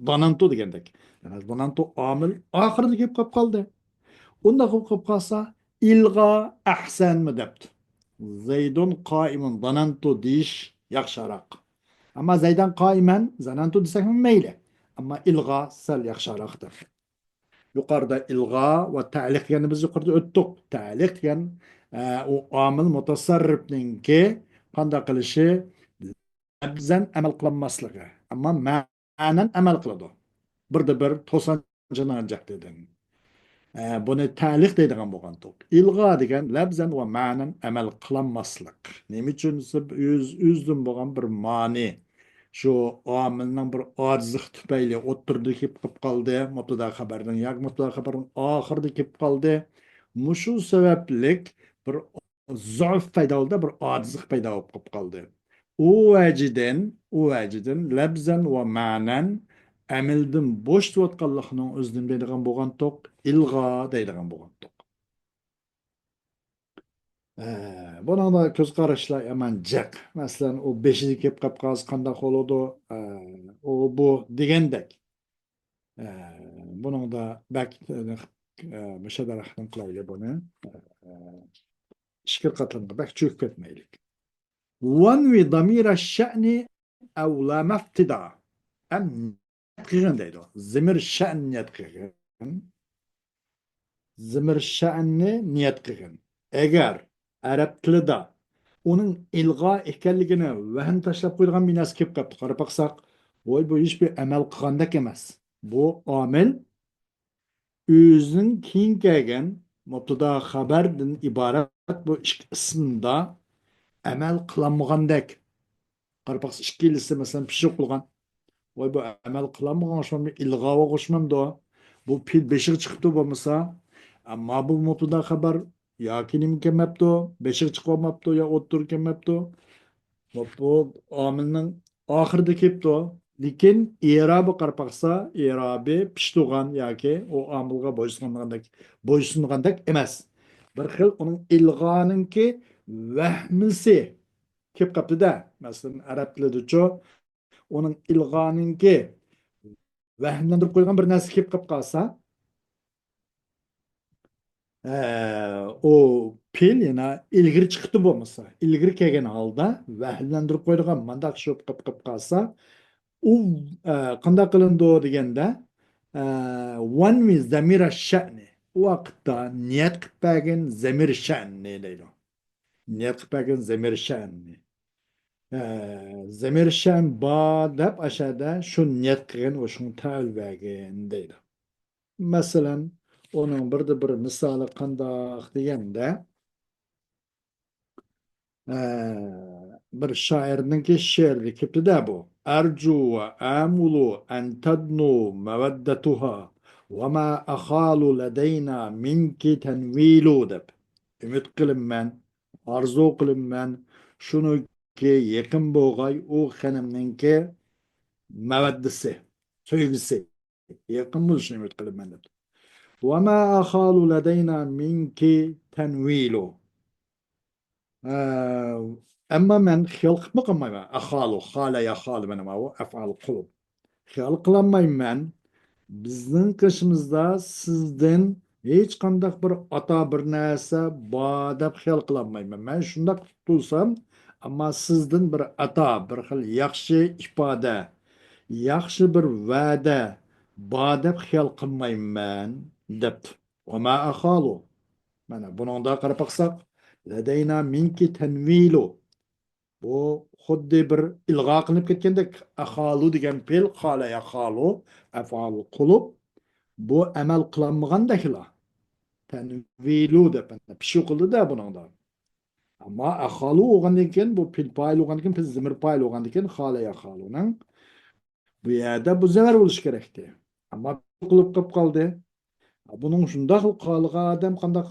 زانەنتۇ دېگەندەك. يەنى زانەنتۇ ئامىل ئاخىرىدا كېلىپ قېلىپ قالدى. ئۇنداق بولۇپ قېلىپ قالسا، ئىلغا ئەھسەنمۇ دەپتۇ. زەيدۇن قائىمۇن زانەنتۇ دېيىش ياخشىراق. ئەمما زەيدەن قائىمەن زانەنتۇ دېسەكمۇ مەيلى. ئەمما ئىلغا سەل ياخشىراق دەپ. يۇقىرىدا ئىلغا ۋە تەلىق دېگەننى بىز يۇقىرىدا ئۆتتۇق. تەلىق دېگەن، ئە، ئۇ ئامىل مۇتەسەررىپنىڭكى قانداق قىلىشى؟ لەپزەن ئەمەل قىلالماسلىقى، ئەمما مەنەن ئەمەل قىلىدۇ. بىردە بىر توسانچىنىڭ جەھدىدىن. ئە، بۇنى تەلىق دەيدىغان بولغانتۇق. ئىلغا دېگەن لەپزەن ۋە مەنەن ئەمەل قىلالماسلىق. نېمە ئۈچۈن دېسە، ئۆز-، ئۆزىدىن بولغان بىر مانى. شۇ ئامىلنىڭ بىر ئاجىزلىقى تۈپەيلى ئوتتۇرىدا كېلىپ قېلىپ قالدى. مۇبتادا خەبەرنىڭ ياكى مۇبتادا خەبەرنىڭ ئاخىرىدا كېلىپ قالدى. مۇشۇ سەۋەبلىك بىر زەئۇف پەيدا بولدى، بىر ئاجىزلىق پەيدا بولۇپ قېلىپ قالدى. ئۇ ۋەجىدىن، ئۇ ۋەجىدىن لەپزەن ۋە مەنەن ئەمەلدىن بوشىتىۋاتقانلىقنىڭ ئۆزىدىن دەيدىغان بولغانتۇق، ئىلغا دەيدىغان بولغانتۇق. ئە، بۇنىڭدا كۆز قاراشلار يامان جىق. مەسىلەن، ئۇ بېشىدا كېلىپ قېلىپ قالسا قانداق بولىدۇ؟ ئە، ئۇ، بۇ دېگەندەك. ئە، بۇنىڭدا بەك، ئە، مۇشەددە رەھمەتۇللاھى ئەلەيھى بۇنى، ئە، ئىچكىرى قاتلامغا بەك چۆكۈپ كەتمەيلى. ۋەنۋى دامىرە شەئنى ئەۋ لامەفتىدا. ئەم نىيەت قىلغىن دەيدۇ. زىمىر شەئن نىيەت قىلغىن. زىمىر شەئننى نىيەت قىلغىن. ئەگەر ئەرەب تىلىدا ئۇنىڭ ئىلغا ئىكەنلىكىنى ۋەھىم تاشلاپ قويىدىغان بىر نەرسە كېلىپ قاپتۇ. قاراپ باقساق، ۋاي، بۇ ھېچبىر ئەمەل قىلغاندەك ئەمەس. بۇ ئامىل ئۆزىنىڭ كېيىن كەلگەن مۇبتادا خەبەردىن ئىبارەت بۇ ئىككى ئىسىمدا ئەمەل قىلالمىغاندەك. قاراپ باقسا، ئىككىلىسى، مەسىلەن، پىششىق بولغان. ۋاي، بۇ ئەمەل قىلالمىغان ئوخشىمامدۇ؟ ئىلغاغا ئوخشىمامدۇ؟ بۇ پېئىل بېشىغا چىقىپتۇ بولمىسا. ئەمما بۇ مۇبتادا خەبەر ياكى نېمە كەلمەپتۇ، بېشىغا چىقىۋالماپتۇ يا ئوتتۇرىغا كەلمەپتۇ. بۇ، بۇ ئامىلنىڭ ئاخىرىدا كېلىپتۇ. لېكىن ئېرابى قاراپ باقسا، ئېرابى پىشتۇغان ياكى ئۇ ئامىلغا بويسۇنغاندەك، بويسۇنغاندەك ئەمەس. بىر خىل ئۇنىڭ ئىلغانىڭكى ۋەھمىسى كېلىپ قاپتۇ-دە. مەسىلەن، ئەرەب تىلىدىچۇ، ئۇنىڭ ئىلغانىڭكى ۋەھىملەندۈرۈپ قويغان بىر نەرسە كېلىپ قاپ قالسا، ئە، ئۇ پېئىل يەنە ئىلگىرى چىقىپتۇ بولمىسا، ئىلگىرى كەلگەن ھالدا ۋەھىملەندۈرۈپ قويىدىغان مۇنداق ئىش بولۇپ قېلىپ قالسا، ئۇ، ئە، قانداق قىلىنىدۇ دېگەندە، ئە، ۋەنۋى زەمىرە شەئنى. ئۇ ۋاقىتتا نىيەت قىلىپ بەرگىن زەمىرە شەئنى دەيدۇ. نىيەت قىلىپ بەرگىن زەمىرە شەئنى. ئە، زەمىرە شەئن بار دەپ ئاشەدە شۇ نىيەت قىلغىن، ئۇ شۇڭا تەۋىل بەرگىن دەيدۇ. مەسىلەن، ئۇنىڭ بىردە بىر مىسالى قانداق دېگەندە، ئە، بىر شائىرنىڭكى شېئىرىدە كېلىپتۇ-دە بۇ. «ئەرجۇ ۋە ئەمۇلۇ ئەن تەدنۇ مەۋەددەتۇھا ۋە ما ئەخالۇ لەدەينا مىنكى تەنۋىلۇ» دەپ. ئۈمىد قىلىمەن، ئارزۇ قىلىمەن، شۇنىڭكى يېقىن بولغاي ئۇ خېنىمنىڭكى مەۋەددىسى، سۆيگۈسى. يېقىن بولۇشىنى ئۈمىد قىلىمەن دەپتۇ. ۋە ما ئەخالۇ لەدەينا مىنكى تەنۋىلۇ. ئە، ئەمما مەن خىيال قىلىپمۇ قالمايمەن. ئەخالۇ، خالە يەخالۇ، مانا ماۋۇ ئەفئال قۇلۇب. خىيال قىلالمايمەن. بىزنىڭ قېشىمىزدا سىزدىن ھېچقانداق بىر ئاتا بىر نەرسە بار دەپ خىيال قىلالمايمەن. مەن شۇنداق تۇتۇلسام، ئەمما سىزدىن بىر ئاتا، بىر خىل ياخشى ئىپادە، ياخشى بىر ۋەدە بار دەپ خىيال قىلمايمەن دەپتۇ. ۋە ما ئەخالۇ. مانا بۇنىڭدا قاراپ باقساق، لەدەينا مىنكى تەنۋىلۇ. بۇ خۇددى بىر ئىلغا قىلىنىپ كەتكەندەك، ئەخالۇ دېگەن پېئىل، خالە يەخالۇ، ئەفئال قۇلۇب، بۇ ئەمەل قىلالمىغاندەكلا. تەنۋىلۇ دەپ پىشۇ قىلدى-دە بۇنىڭدا. ئەمما ئەخالۇ بولغاندىن كېيىن، بۇ پېئىل پائىل بولغاندىن كېيىن، پېئىل زېمىر پائىل بولغاندىن كېيىن، خالە يەخالۇنىڭ بۇ يەردە بۇ زەمىر بولۇشى كېرەكتى. ئەمما قىلىپ قېلىپ قالدى. بۇنىڭ شۇنداق قالغان ئادەم قانداق،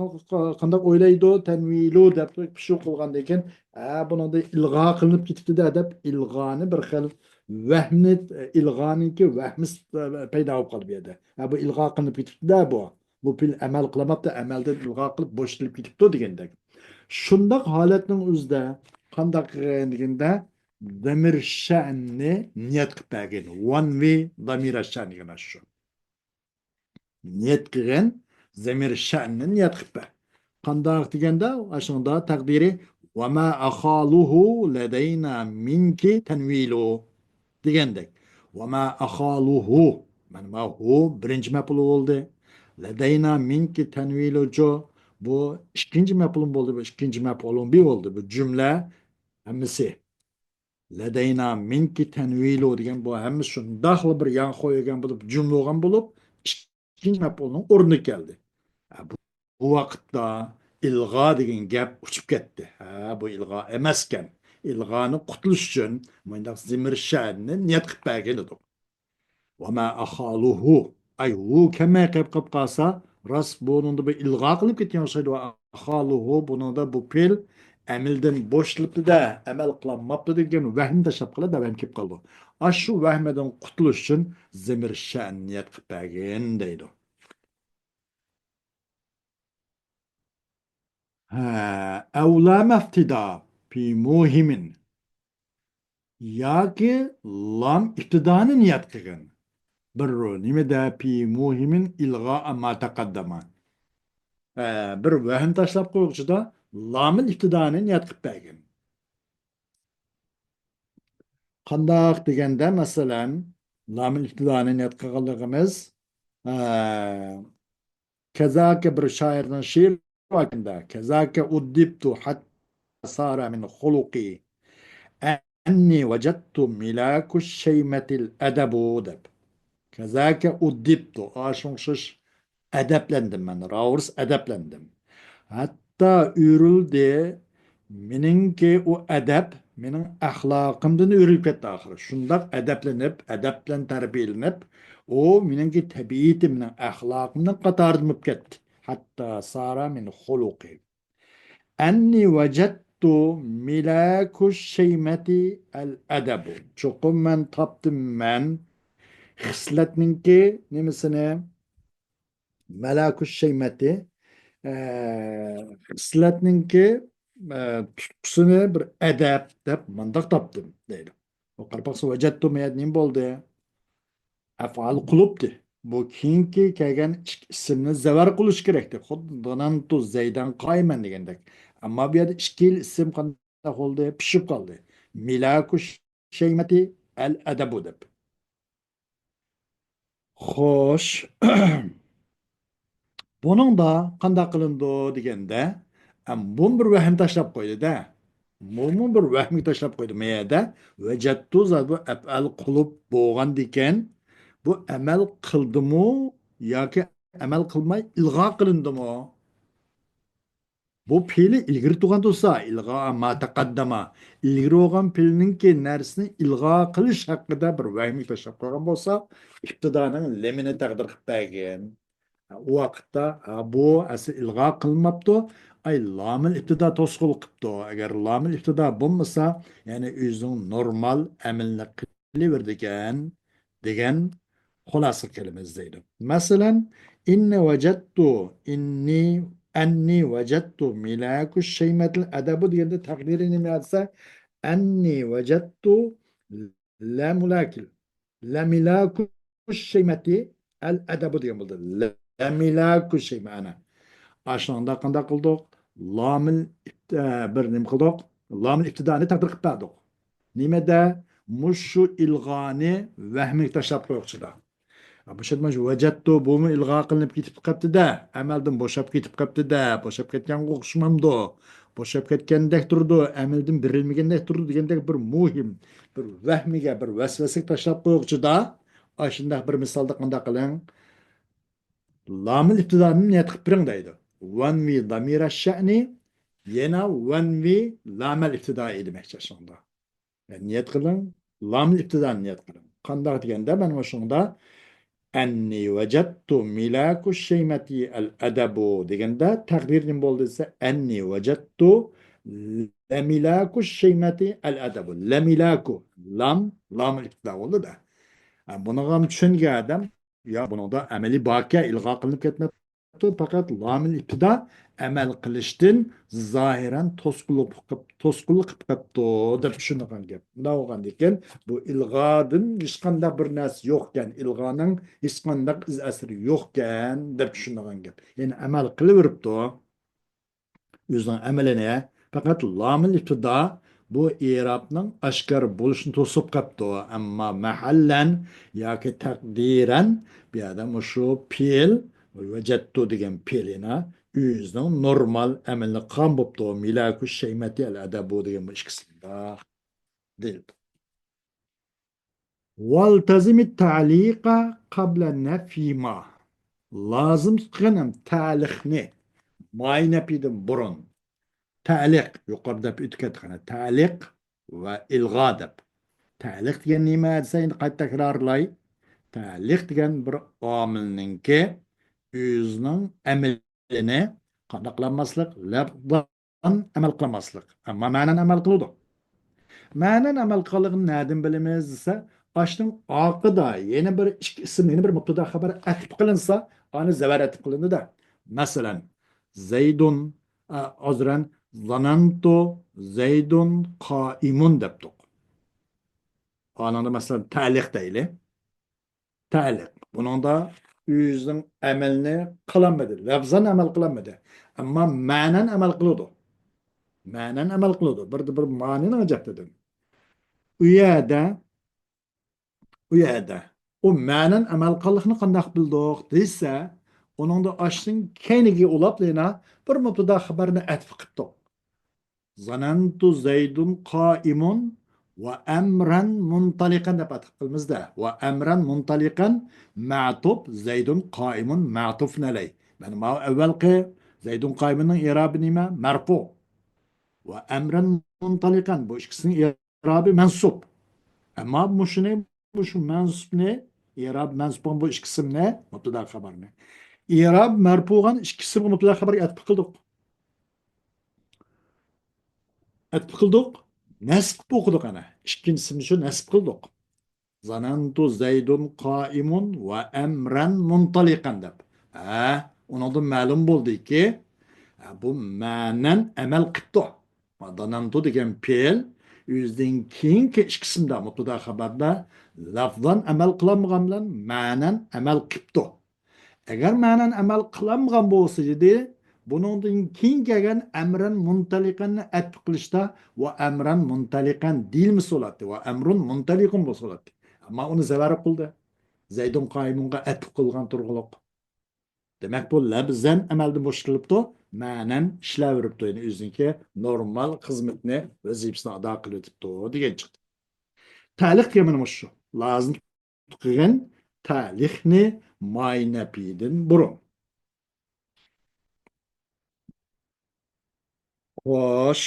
قانداق ئويلايدۇ؟ تەنۋىلۇ دەپ پىشۇ قىلغاندىن كېيىن، ھە، بۇنىڭدا ئىلغا قىلىنىپ كېتىپتۇ-دە دەپ ئىلغانى بىر خىل ۋەھمى، ئىلغانىڭكى ۋەھمى پەيدا بولۇپ قالدى بۇ يەردە. ھە، بۇ ئىلغا قىلىنىپ كېتىپتۇ-دە بۇ. بۇ پېئىل ئەمەل قىلماپتۇ، ئەمەلدىن ئىلغا قىلىپ بوشىتىلىپ كېتىپتۇ دېگەندەك. شۇنداق ھالەتنىڭ ئۆزىدە قانداق قىلغان دېگەندە، زەمىر شەئننى نىيەت قىلىپ بەرگىن. ۋەنۋى زەمىرە شەئن دېگەن شۇ. نىيەت قىلغىن، زەمىر شەئننى نىيەت قىلىپ بەر. قانداق دېگەندە، ئاشۇنىڭدا تەقدىرى، ۋە ما ئەخالۇھۇ لەدەينا مىنكى تەنۋىلۇ دېگەندەك. ۋە ما ئەخالۇھۇ. مانا ما ھۇ بىرىنچى مەپئۇل بولدى. لەدەينا مىنكى تەنۋىلۇچۇ. بۇ ئىككىنچى مەپئۇل بولدى، بۇ ئىككىنچى مەپئۇل بى بولدى. بۇ جۈملە ھەممىسى. لەدەينا مىنكى تەنۋىلۇ دېگەن بۇ ھەممە شۇنداقلا بىر يانغا قويۇلغان بولۇپ، جۈملە بولغان بولۇپ، ئىككىنچى مەپئۇلنىڭ ئورنىدا كەلدى. ھە، بۇ، بۇ ۋاقىتتا ئىلغا دېگەن گەپ ئۇچۇپ كەتتى. ھە، بۇ ئىلغا ئەمەسكەن. ئىلغانى قۇتۇلۇش ئۈچۈن مۇنداق زىمىر شەننى نىيەت قىلىپ بەرگەن ئىدۇق. ۋە ما ئەخالۇھۇ. ئاي، ھۇ كەلمەي قېلىپ قالسا، راست بۇنىڭدا بىر ئىلغا قىلىپ كەتكەن ئوخشايدۇ. ۋە ئەخالۇھۇ، بۇنىڭدا بۇ پېئىل ئەمەلدىن بوشىلىپتۇ-دە، ئەمەل قىلالماپتۇ دېگەن ۋەھىمنى تاشلاپ قىلىپ، ۋەھىم كېلىپ قالىدۇ. ئاشۇ ۋەھمىدىن قۇتۇلۇش ئۈچۈن زىمىر شەن نىيەت قىلىپ بەرگىن دەيدۇ. ھە، ئەۋ لام ئىبتىدا فى مۇھىمىن. ياكى لام ئىبتىدانى نىيەت قىلغىن. بىر نېمىدە فى مۇھىمىن ئىلغا ما تەقەددەمە. ھە، بىر ۋەھىم تاشلاپ قويغۇچىدا لامىل ئىبتىدانى نىيەت قىلىپ بەرگىن. قانداق دېگەندە، مەسىلەن، لامىل ئىبتىدانى نىيەت قىلغانلىقىمىز، ھە، كەزاكە بىر شائىرنىڭ شېئىرى بار ئىكەن-دە، كەزاكە ئۇددىبتۇ ھەتتا سارە مىن خۇلۇقى ئەننى ۋەجەدتۇ مىلاكۇ شەيمەتىل ئەدەبۇ دەپ. كەزاكە ئۇددىبتۇ، ئاشۇنىڭ ئوخشاش ئەدەپلەندىم مەن، راۋۇرۇس ئەدەپلەندىم. ھەتتا ئۆرۈلدى، مېنىڭكى ئۇ ئەدەپ، مېنىڭ ئەخلاقىمدىن ئۆرۈلۈپ كەتتى ئاخىرى. شۇنداق ئەدەپلىنىپ، ئەدەپ بىلەن تەربىيەلىنىپ، ئۇ مېنىڭكى تەبىئىتىم، مېنىڭ ئەخلاقىمنىڭ قاتارىدىن بولۇپ كەتتى. ھەتتا سارە مىن خۇلۇقى. ئەننى ۋەجەدتۇ مىلاكۇ شەيمەتى ئەل ئەدەبۇ. چوقۇم مەن تاپتىم، مەن خىسلەتنىڭكى نېمىسىنى، مەلاكۇ شەيمەتى، ئە، خىسلەتنىڭكى، ئە، تۇتقۇسىنى بىر ئەدەپ دەپ مانداق تاپتىم دەيدۇ. قاراپ باقسا، ۋەجەدتۇ مەيەت نېمە بولدى؟ ئەفئال قۇلۇبتى. بۇ كېيىنكى كەلگەن ئىككى ئىسىمنى زەۋەر قىلىش كېرەكتى. خۇددى ظننت زيدا قائما دېگەندەك. ئەمما بۇ يەردە ئىككىلا ئىسىم قانداق بولدى؟ پىشىپ قالدى. ملاك الشيمة الأدب دەپ. خوش. بۇنىڭدا قانداق قىلىنىدۇ دېگەندە، ئەم، بۇمۇ بىر ۋەھىمە تاشلاپ قويدى-دە. بۇمۇ بىر ۋەھىمە تاشلاپ قويدى. ما يەردە ۋەجەتتۇ زادى بۇ ئەپئەل قۇلۇپ بولغاندىكىن، بۇ ئەمەل قىلدىمۇ ياكى ئەمەل قىلماي ئىلغا قىلىندىمۇ؟ بۇ پېئىلى ئىلگىرى تۇرغان تۇرسا، ئىلغا ما تەقەددەما، ئىلگىرى بولغان پېئىلنىڭكى نەرسىنى ئىلغا قىلىش ھەققىدە بىر ۋەھىمە تاشلاپ قويغان بولسا، ئىپتىدانىڭ لامىنى تەقدىر قىلىپ بەرگىن. ئۇ ۋاقىتتا، ھە، بۇ ئەسلى ئىلغا قىلىنماپتۇ. ئاي، لامىل ئىپتىدا توسقۇنلۇق قىپتۇ. ئەگەر لامىل ئىپتىدا بولمىسا، يەنى ئۆزىنىڭ نورمال ئەمىلىنى قىلىۋېرىدىكەن دېگەن خۇلاسە كەلىمە ئىزدەيدۇ. مەسىلەن، ئىننى ۋەجەتتۇ، ئىننى، ئەننى ۋەجەتتۇ مىلاكۇ شەيمەتىل ئەدەبۇ دېگەندە تەقدىرى نېمە دېسە، ئەننى ۋەجەتتۇ لەمۇلاكىل، لەمىلاكۇ شەيمەتى ئەل ئەدەبۇ دېگەن بولدى. لەمىلاكۇ شەيمە، ئەنە. ئاشۇنىڭدا قانداق قىلدۇق؟ لامىل ئىپت-، ئە، بىر نېمە قىلدۇق؟ لامىل ئىپتىدانى تەقدىر قىلىپ بەردۇق. نېمىدە؟ مۇشۇ ئىلغانى ۋەھمىگە تاشلاپ قويغۇچىدا. بۇ شەرت مانا شۇ ۋەجەتتۇ، بۇمۇ ئىلغا قىلىنىپ كېتىپ قاپتۇ-دە، ئەمەلدىن بوشاپ كېتىپ قاپتۇ-دە، بوشاپ كەتكەنگە ئوخشىمامدۇ؟ بوشاپ كەتكەندەك تۇرىدۇ، ئەمەلدىن بېرىلمىگەندەك تۇرىدۇ دېگەندەك بىر مۇھىم، بىر ۋەھمىگە، بىر ۋەسۋەسىگە تاشلاپ قويغۇچىدا، ئاشۇنداق بىر مىسالدا قانداق قىلىڭ؟ لامىل ئىپتىدانى نىيەت قىلىپ بېرىڭ دەيدۇ. ۋەنۋى دامىرە شەنى، يەنە ۋەنۋى لامەل ئىپتىدائى دېمەكچى شۇندا. يەنى نىيەت قىلىڭ، لامىل ئىپتىدانى نىيەت قىلىڭ. قانداق دېگەندە، مانا مۇشۇنىڭدا ئەننى ۋەجەتتۇ مىلاكۇ شەيمەتى ئەل ئەدەبۇ دېگەندە، تەقدىرى نېمە بولدى دېسە، ئەننى ۋەجەتتۇ لەمىلاكۇ شەيمەتى ئەل ئەدەبۇ. لەمىلاكۇ. لام، لامىل ئىپتىدا بولدى-دە. ھە، بۇنىڭغا چۈشەنگەن ئادەم، يا بۇنىڭدا ئەمەلىي باركەن، ئىلغا قىلىنىپ كەتمەپتۇ، پەقەت لامىل ئىپتىدا ئەمەل قىلىشتىن زاھىرەن توسقۇنلۇق قىپ-، توسقۇنلۇق قىپ قاپتۇ دەپ چۈشىنىدىغان گەپ. مۇنداق بولغاندىكىن، بۇ ئىلغادىن ھېچقانداق بىر نەرسە يوقكەن، ئىلغانىڭ ھېچقانداق ئىز ئەسىرى يوقكەن دەپ چۈشىنىدىغان گەپ. يەنى ئەمەل قىلىۋېرىپتۇ. ئۆزىنىڭ ئەمىلىنى، پەقەت لامىل ئىپتىدا بۇ ئېرابنىڭ ئاشكارا بولۇشىنى توسۇپ قاپتۇ. ئەمما مەھەللەن ياكى تەقدىرەن بۇ يەردە مۇشۇ پېئىل، ۋەجەتتۇ دېگەن پېئىل يەنە ئۆزىنىڭ نورمال ئەمىلىنى قىلغان بوپتۇ. مىلاكۇ شەيمەتى ئەل ئەدەبۇ دېگەن بۇ ئىككىسىدا دېيىلدى. ۋالتەزىمىت تەلىقە قەبلە نەفيما. لازىم تۇتقىن ھەم تەلىقنى، ماي نەپيدىن بۇرۇن. تەلىق، يۇقىرىدا دەپ ئۆتۈپ كەتتۇق، تەلىق ۋە ئىلغا دەپ. تەلىق دېگەن نېمە دېسە، ئەمدى قايتا تەكرارلاي. تەلىق دېگەن بىر ئامىلنىڭكى ئۆزىنىڭ ئەمىلىنى قانداق قىلالماسلىق؟ لەپزەن ئەمەل قىلالماسلىق. ئەمما مەنەن ئەمەل قىلىدۇ. مەنەن ئەمەل قىلغانلىقىنى نەدىن بىلىمىز دېسە، ئاشۇنىڭ ئارقىدا يەنە بىر ئىككى ئىسىم، يەنە بىر مۇبتەدا خەبەر ئەتىپ قىلىنسا، ئانى زەۋەر ئەتىپ قىلىنىدۇ-دە. مەسىلەن، زەيدۇن، ئە، ئازرەن، زانانتۇ زەيدۇن قائىمۇن دەپتۇق. ئانىڭدا، مەسىلەن، تەلىق دەيلى. تەلىق. بۇنىڭدا ئۆزىنىڭ ئەمەلنى قىلالمىدى. لەپزەن ئەمەل قىلالمىدى. ئەمما مەنەن ئەمەل قىلىدۇ. مەنەن ئەمەل قىلىدۇ. بىردە بىر مانىنىڭ جەھىتىدىن. ئۇ يەردە، ئۇ يەردە. ئۇ مەنەن ئەمەل قىلغانلىقىنى قانداق بىلدۇق دېسە، ئۇنىڭدا ئاشتىن كەينىگە ئۇلاپ يەنە بىر مۇبتەدا خەبەرنى ئەتىپ قىپتۇق. زانانتۇ زەيدۇن قائىمۇن ۋە ئەمرەن مۇنتالىقەن دەپ ئاتاپ قىلىمىز-دە. ۋە ئەمرەن مۇنتالىقەن مەتۇپ، زەيدۇن قائىمۇن مەتۇفۇن ئەلەي. مانا ماۋۇ ئەۋۋەلقى زەيدۇن قائىمۇننىڭ ئىرابى نېمە؟ مەرپۇ. ۋە ئەمرەن مۇنتالىقەن، بۇ ئىككىسىنىڭ ئىرابى مەنسۇب. ئەمما مۇشۇنى، مۇشۇ مەنسۇبنى، ئىراب مەنسۇب بولغان بۇ ئىككى ئىسىمنى، مۇبتەدا خەبەرنى، ئىراب مەرپۇ بولغان ئىككى ئىسىمغا مۇبتەدا خەبەرگە ئەتىپ قىلدۇق. ئەتىپ قىلدۇق. نەسب قىلىپ ئوقۇدۇق ئەنە. ئىككىنچىسىنى شۇ نەسب قىلدۇق. زانانتۇ زەيدۇن قائىمۇن ۋە ئەمرەن مۇنتالىقەن دەپ. ھە، ئۇنىڭدىن مەلۇم بولدىكى، ھە، بۇ مەنەن ئەمەل قىپتۇ. زانانتۇ دېگەن پېئىل ئۆزىدىن كېيىنكى ئىككى ئىسىمدا، مۇبتەدا خەبەردە لەفزەن ئەمەل قىلالمىغان بىلەن مەنەن ئەمەل قىپتۇ. ئەگەر مەنەن ئەمەل قىلالمىغان بولسا ئىدى، بۇنىڭدىن كېيىن كەلگەن ئەمرەن مۇنتەلىقەننى ئەتپ قىلىشتا ۋە ئەمرەن مۇنتەلىقەن دېيىلمىسە بولاتتى، ۋە ئەمرۇن مۇنتەلىقۇن بولسا بولاتتى. ئەمما ئۇنى زەۋەر قىلدى. زەيدۇن قائىمۇنغا ئەتپ قىلغان تۇرغۇلۇق. دېمەك، بۇ لەپزەن ئەمەلدىن بوشىتىلىپتۇ، مەنەن ئىشلەۋېرىپتۇ. يەنى ئۆزىنىڭكى نورمال خىزمىتىنى، ۋەزىپىسىنى ئادا قىلىۋېتىپتۇ دېگەن چىقتى. تەلىق دېگەن مانا مۇشۇ. لازىم قىلغىن تەلىقنى ماي نەپىدىن بۇرۇن. خوش.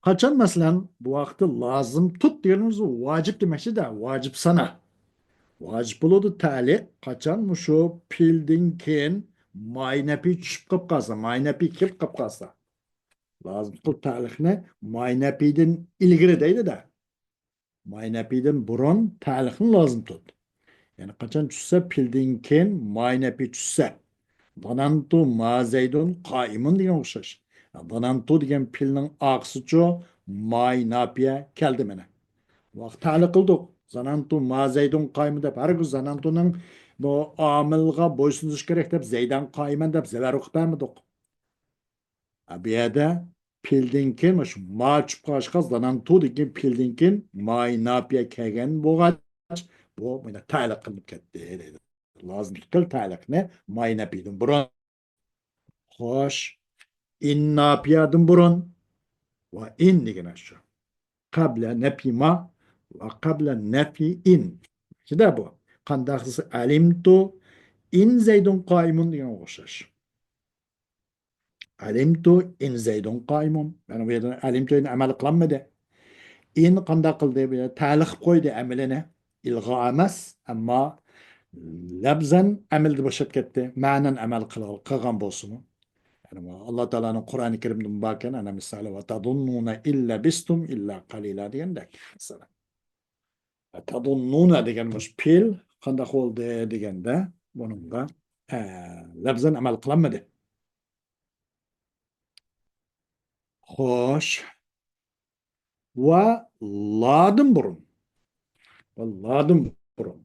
قاچان، مەسىلەن، بۇ ۋاقىتتا لازىم تۇت دېگىنىمىز ۋاجىپ دېمەكچىدە، ۋاجىپ سانا. ۋاجىپ بولىدۇ تەلىق، قاچان مۇشۇ پېئىلدىن كېيىن ماي نەپى چۈشۈپ قاپ قالسا، ماي نەپى كېلىپ قاپ قالسا. لازىم تۇت تەلىقنى ماي نەپىدىن ئىلگىرى دەيدۇ-دە. ماي نەپىدىن بۇرۇن تەلىقنى لازىم تۇت. يەنى قاچان چۈشسە، پېئىلدىن كېيىن ماي نەپى چۈشسە. ظەنەنتۇ ما زەيدۇن قائىمۇن دېگەن ئوخشاش. ظەنەنتۇ دېگەن پېئىلنىڭ ئارقىسىچۇ ماي ناپىيە كەلدى مانا. ۋاقىت تەلىق قىلدۇق. ظەنەنتۇ ما زەيدۇن قائىمۇن دەپ، ھەرگىز ظەنەنتۇنىڭ بۇ ئامىلغا بويسۇنۇش كېرەك دەپ، زەيدەن قائىمەن دەپ زەۋەر ئوقۇپ بەرمىدۇق. ھە، بۇ يەردە پېئىلدىن كېيىن مۇشۇ ما چۈشۈپ قالغاچقا، زەنەنتۇدىن كېيىن پېئىلدىن كېيىن ماي ناپىيە كەلگەن بولغاچ، بۇ مانا تەلىق قىلىنىپ كەتتى دەيدۇ. لازىم تۇت تەلىقنى ماي نەپىدىن بۇرۇن. خوش. ئىن ناپىيەدىن بۇرۇن. ۋە ئىن دېگىنى شۇ. قەبلە نەپى ما ۋە قەبلە نەپى ئىن. شۇنداق بۇ. قانداق دېسە، ئەلىمتۇ ئىن زەيدۇن قائىمۇن دېگەنگە ئوخشاش. ئەلىمتۇ ئىن زەيدۇن قائىمۇن. مانا بۇ يەردە ئەلىمتۇ ئىن ئەمەل قىلالمىدى. ئىن قانداق قىلدى؟ بۇ يەردە تەلىق قىلىپ قويدى ئەمىلىنى. ئىلغا ئەمەس، ئەمما لەپزەن ئەمەلدە بوشاپ كەتتى. مەنەن ئەمەل قىلغان، قىلغان بولسىمۇ. يەنى ئاللا تائالانىڭ قۇرئانى كەرىمدە باركەن، ئەنە مىسالى، «ۋە تەزۇننۇنە ئىللە بىستۇم ئىللا قەلىلا» دېگەندەك. مەسىلەن. ۋە تەزۇننۇنە دېگەن مۇشۇ پېئىل قانداق بولدى دېگەندە، بۇنىڭغا، ئە، لەپزەن ئەمەل قىلالمىدى. خوش. ۋە لادىن بۇرۇن. ۋە لادىن بۇرۇن.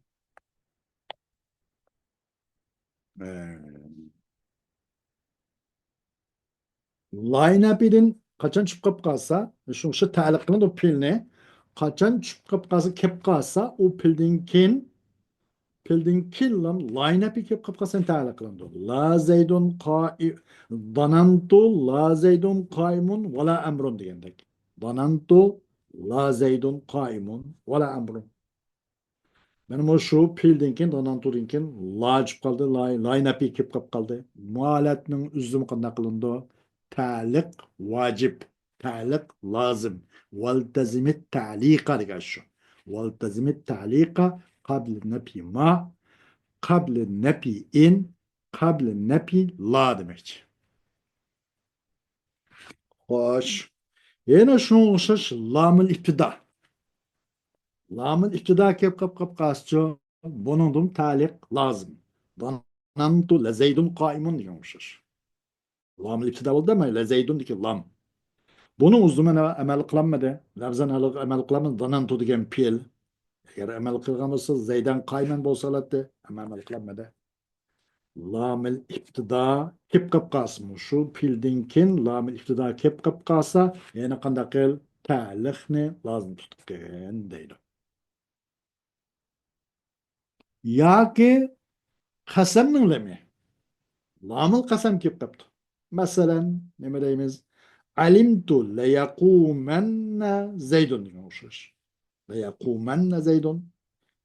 ئە، لاي نەپىدىن قاچان چۈشۈپ قېلىپ قالسا، شۇ، شۇ تەلىق قىلىنىدۇ پېئىلنى. قاچان چۈشۈپ قېلىپ قالسا، كېلىپ قالسا، ئۇ پېئىلدىن كېيىن، پېئىلدىن كېيىنلا لاي نەپى كېلىپ قېلىپ قالسا تەلىق قىلىنىدۇ. لا زەيدۇن قائى-، دانانتۇ لا زەيدۇن قائىمۇن ۋە لا ئەمرۇن دېگەندەك. دانانتۇ لا زەيدۇن قائىمۇن ۋە لا ئەمرۇن. مانا مۇشۇ پېئىلدىن كېيىن، دانانتۇدىن كېيىن لا چۈشۈپ قالدى، لاي، لاي نەپى كېلىپ قېلىپ قالدى. بۇ ھالەتنىڭ ئۆزىمۇ قانداق قىلىنىدۇ؟ تەلىق ۋاجىپ، تەلىق لازىم. ۋەلتەزىمىت تەلىقە دېگەن شۇ. ۋەلتەزىمىت تەلىقە قەبلە نەپى ما، قەبلە نەپى ئىن، قەبلە نەپى لا دېمەكچى. خوش. يەنە شۇنىڭغا ئوخشاش لامىل ئىپتىدا. لامىل ئىپتىدا كېلىپ قاپ، قاپ قالسىچۇ، بۇنىڭدىن تەلىق لازىم. ظەنەنتۇ لە زەيدۇن قائىمۇن دېگەن ئوخشاش. لامىل ئىپتىدا بولدى، مەن لە زەيدۇندىكى لام. بۇنىڭ ئۆزىمۇ ئەمەل قىلالمىدى. لەپزەن ئەمەل قىلالمىدى. دانانتۇ دېگەن پېئىل. ئەگەر ئەمەل قىلغان بولسا، زەيدەن قائىمەن بولسا بولاتتى. ئەمما ئەمەل قىلالمىدى. لامىل ئىپتىدا كېلىپ قاپ قالسا، مۇشۇ پېئىلدىن كېيىن لامىل ئىپتىدا كېلىپ قاپ قالسا، يەنە قانداق قىل؟ تەلىقنى لازىم تۇتقىن دەيدۇ. ياكى قەسەمنىڭ لېمى. لامىل قەسەم كېلىپ قاپتۇ. مەسىلەن، نېمە دەيمىز؟ ئەلىمتۇ لەيەقۇمەننە زەيدۇن دېگەن ئوخشاش. لەيەقۇمەننە زەيدۇن.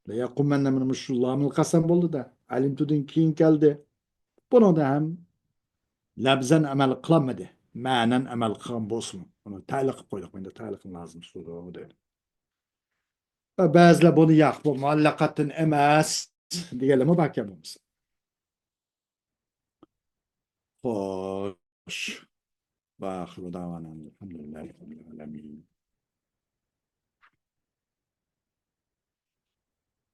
لەيەقۇمەننە مانا مۇشۇ لامىل قەسەم بولدى-دە. ئەلىمتۇدىن كېيىن كەلدى. بۇنىڭدا ھەم لەپزەن ئەمەل قىلالمىدى. مەنەن ئەمەل قىلغان بولسىمۇ، ئۇنى تەلىق قىلىپ قويدۇق. مەندە تەلىقنى لازىم تۇتىدۇ دەيدۇ. بەزىلەر بۇنى ياق، بۇ مۇئەللەقاتتىن ئەمەس دېگەنلەرمۇ باركەن بولمىسا. خوش. وآخر دعوانا أن الحمد لله رب العالمين.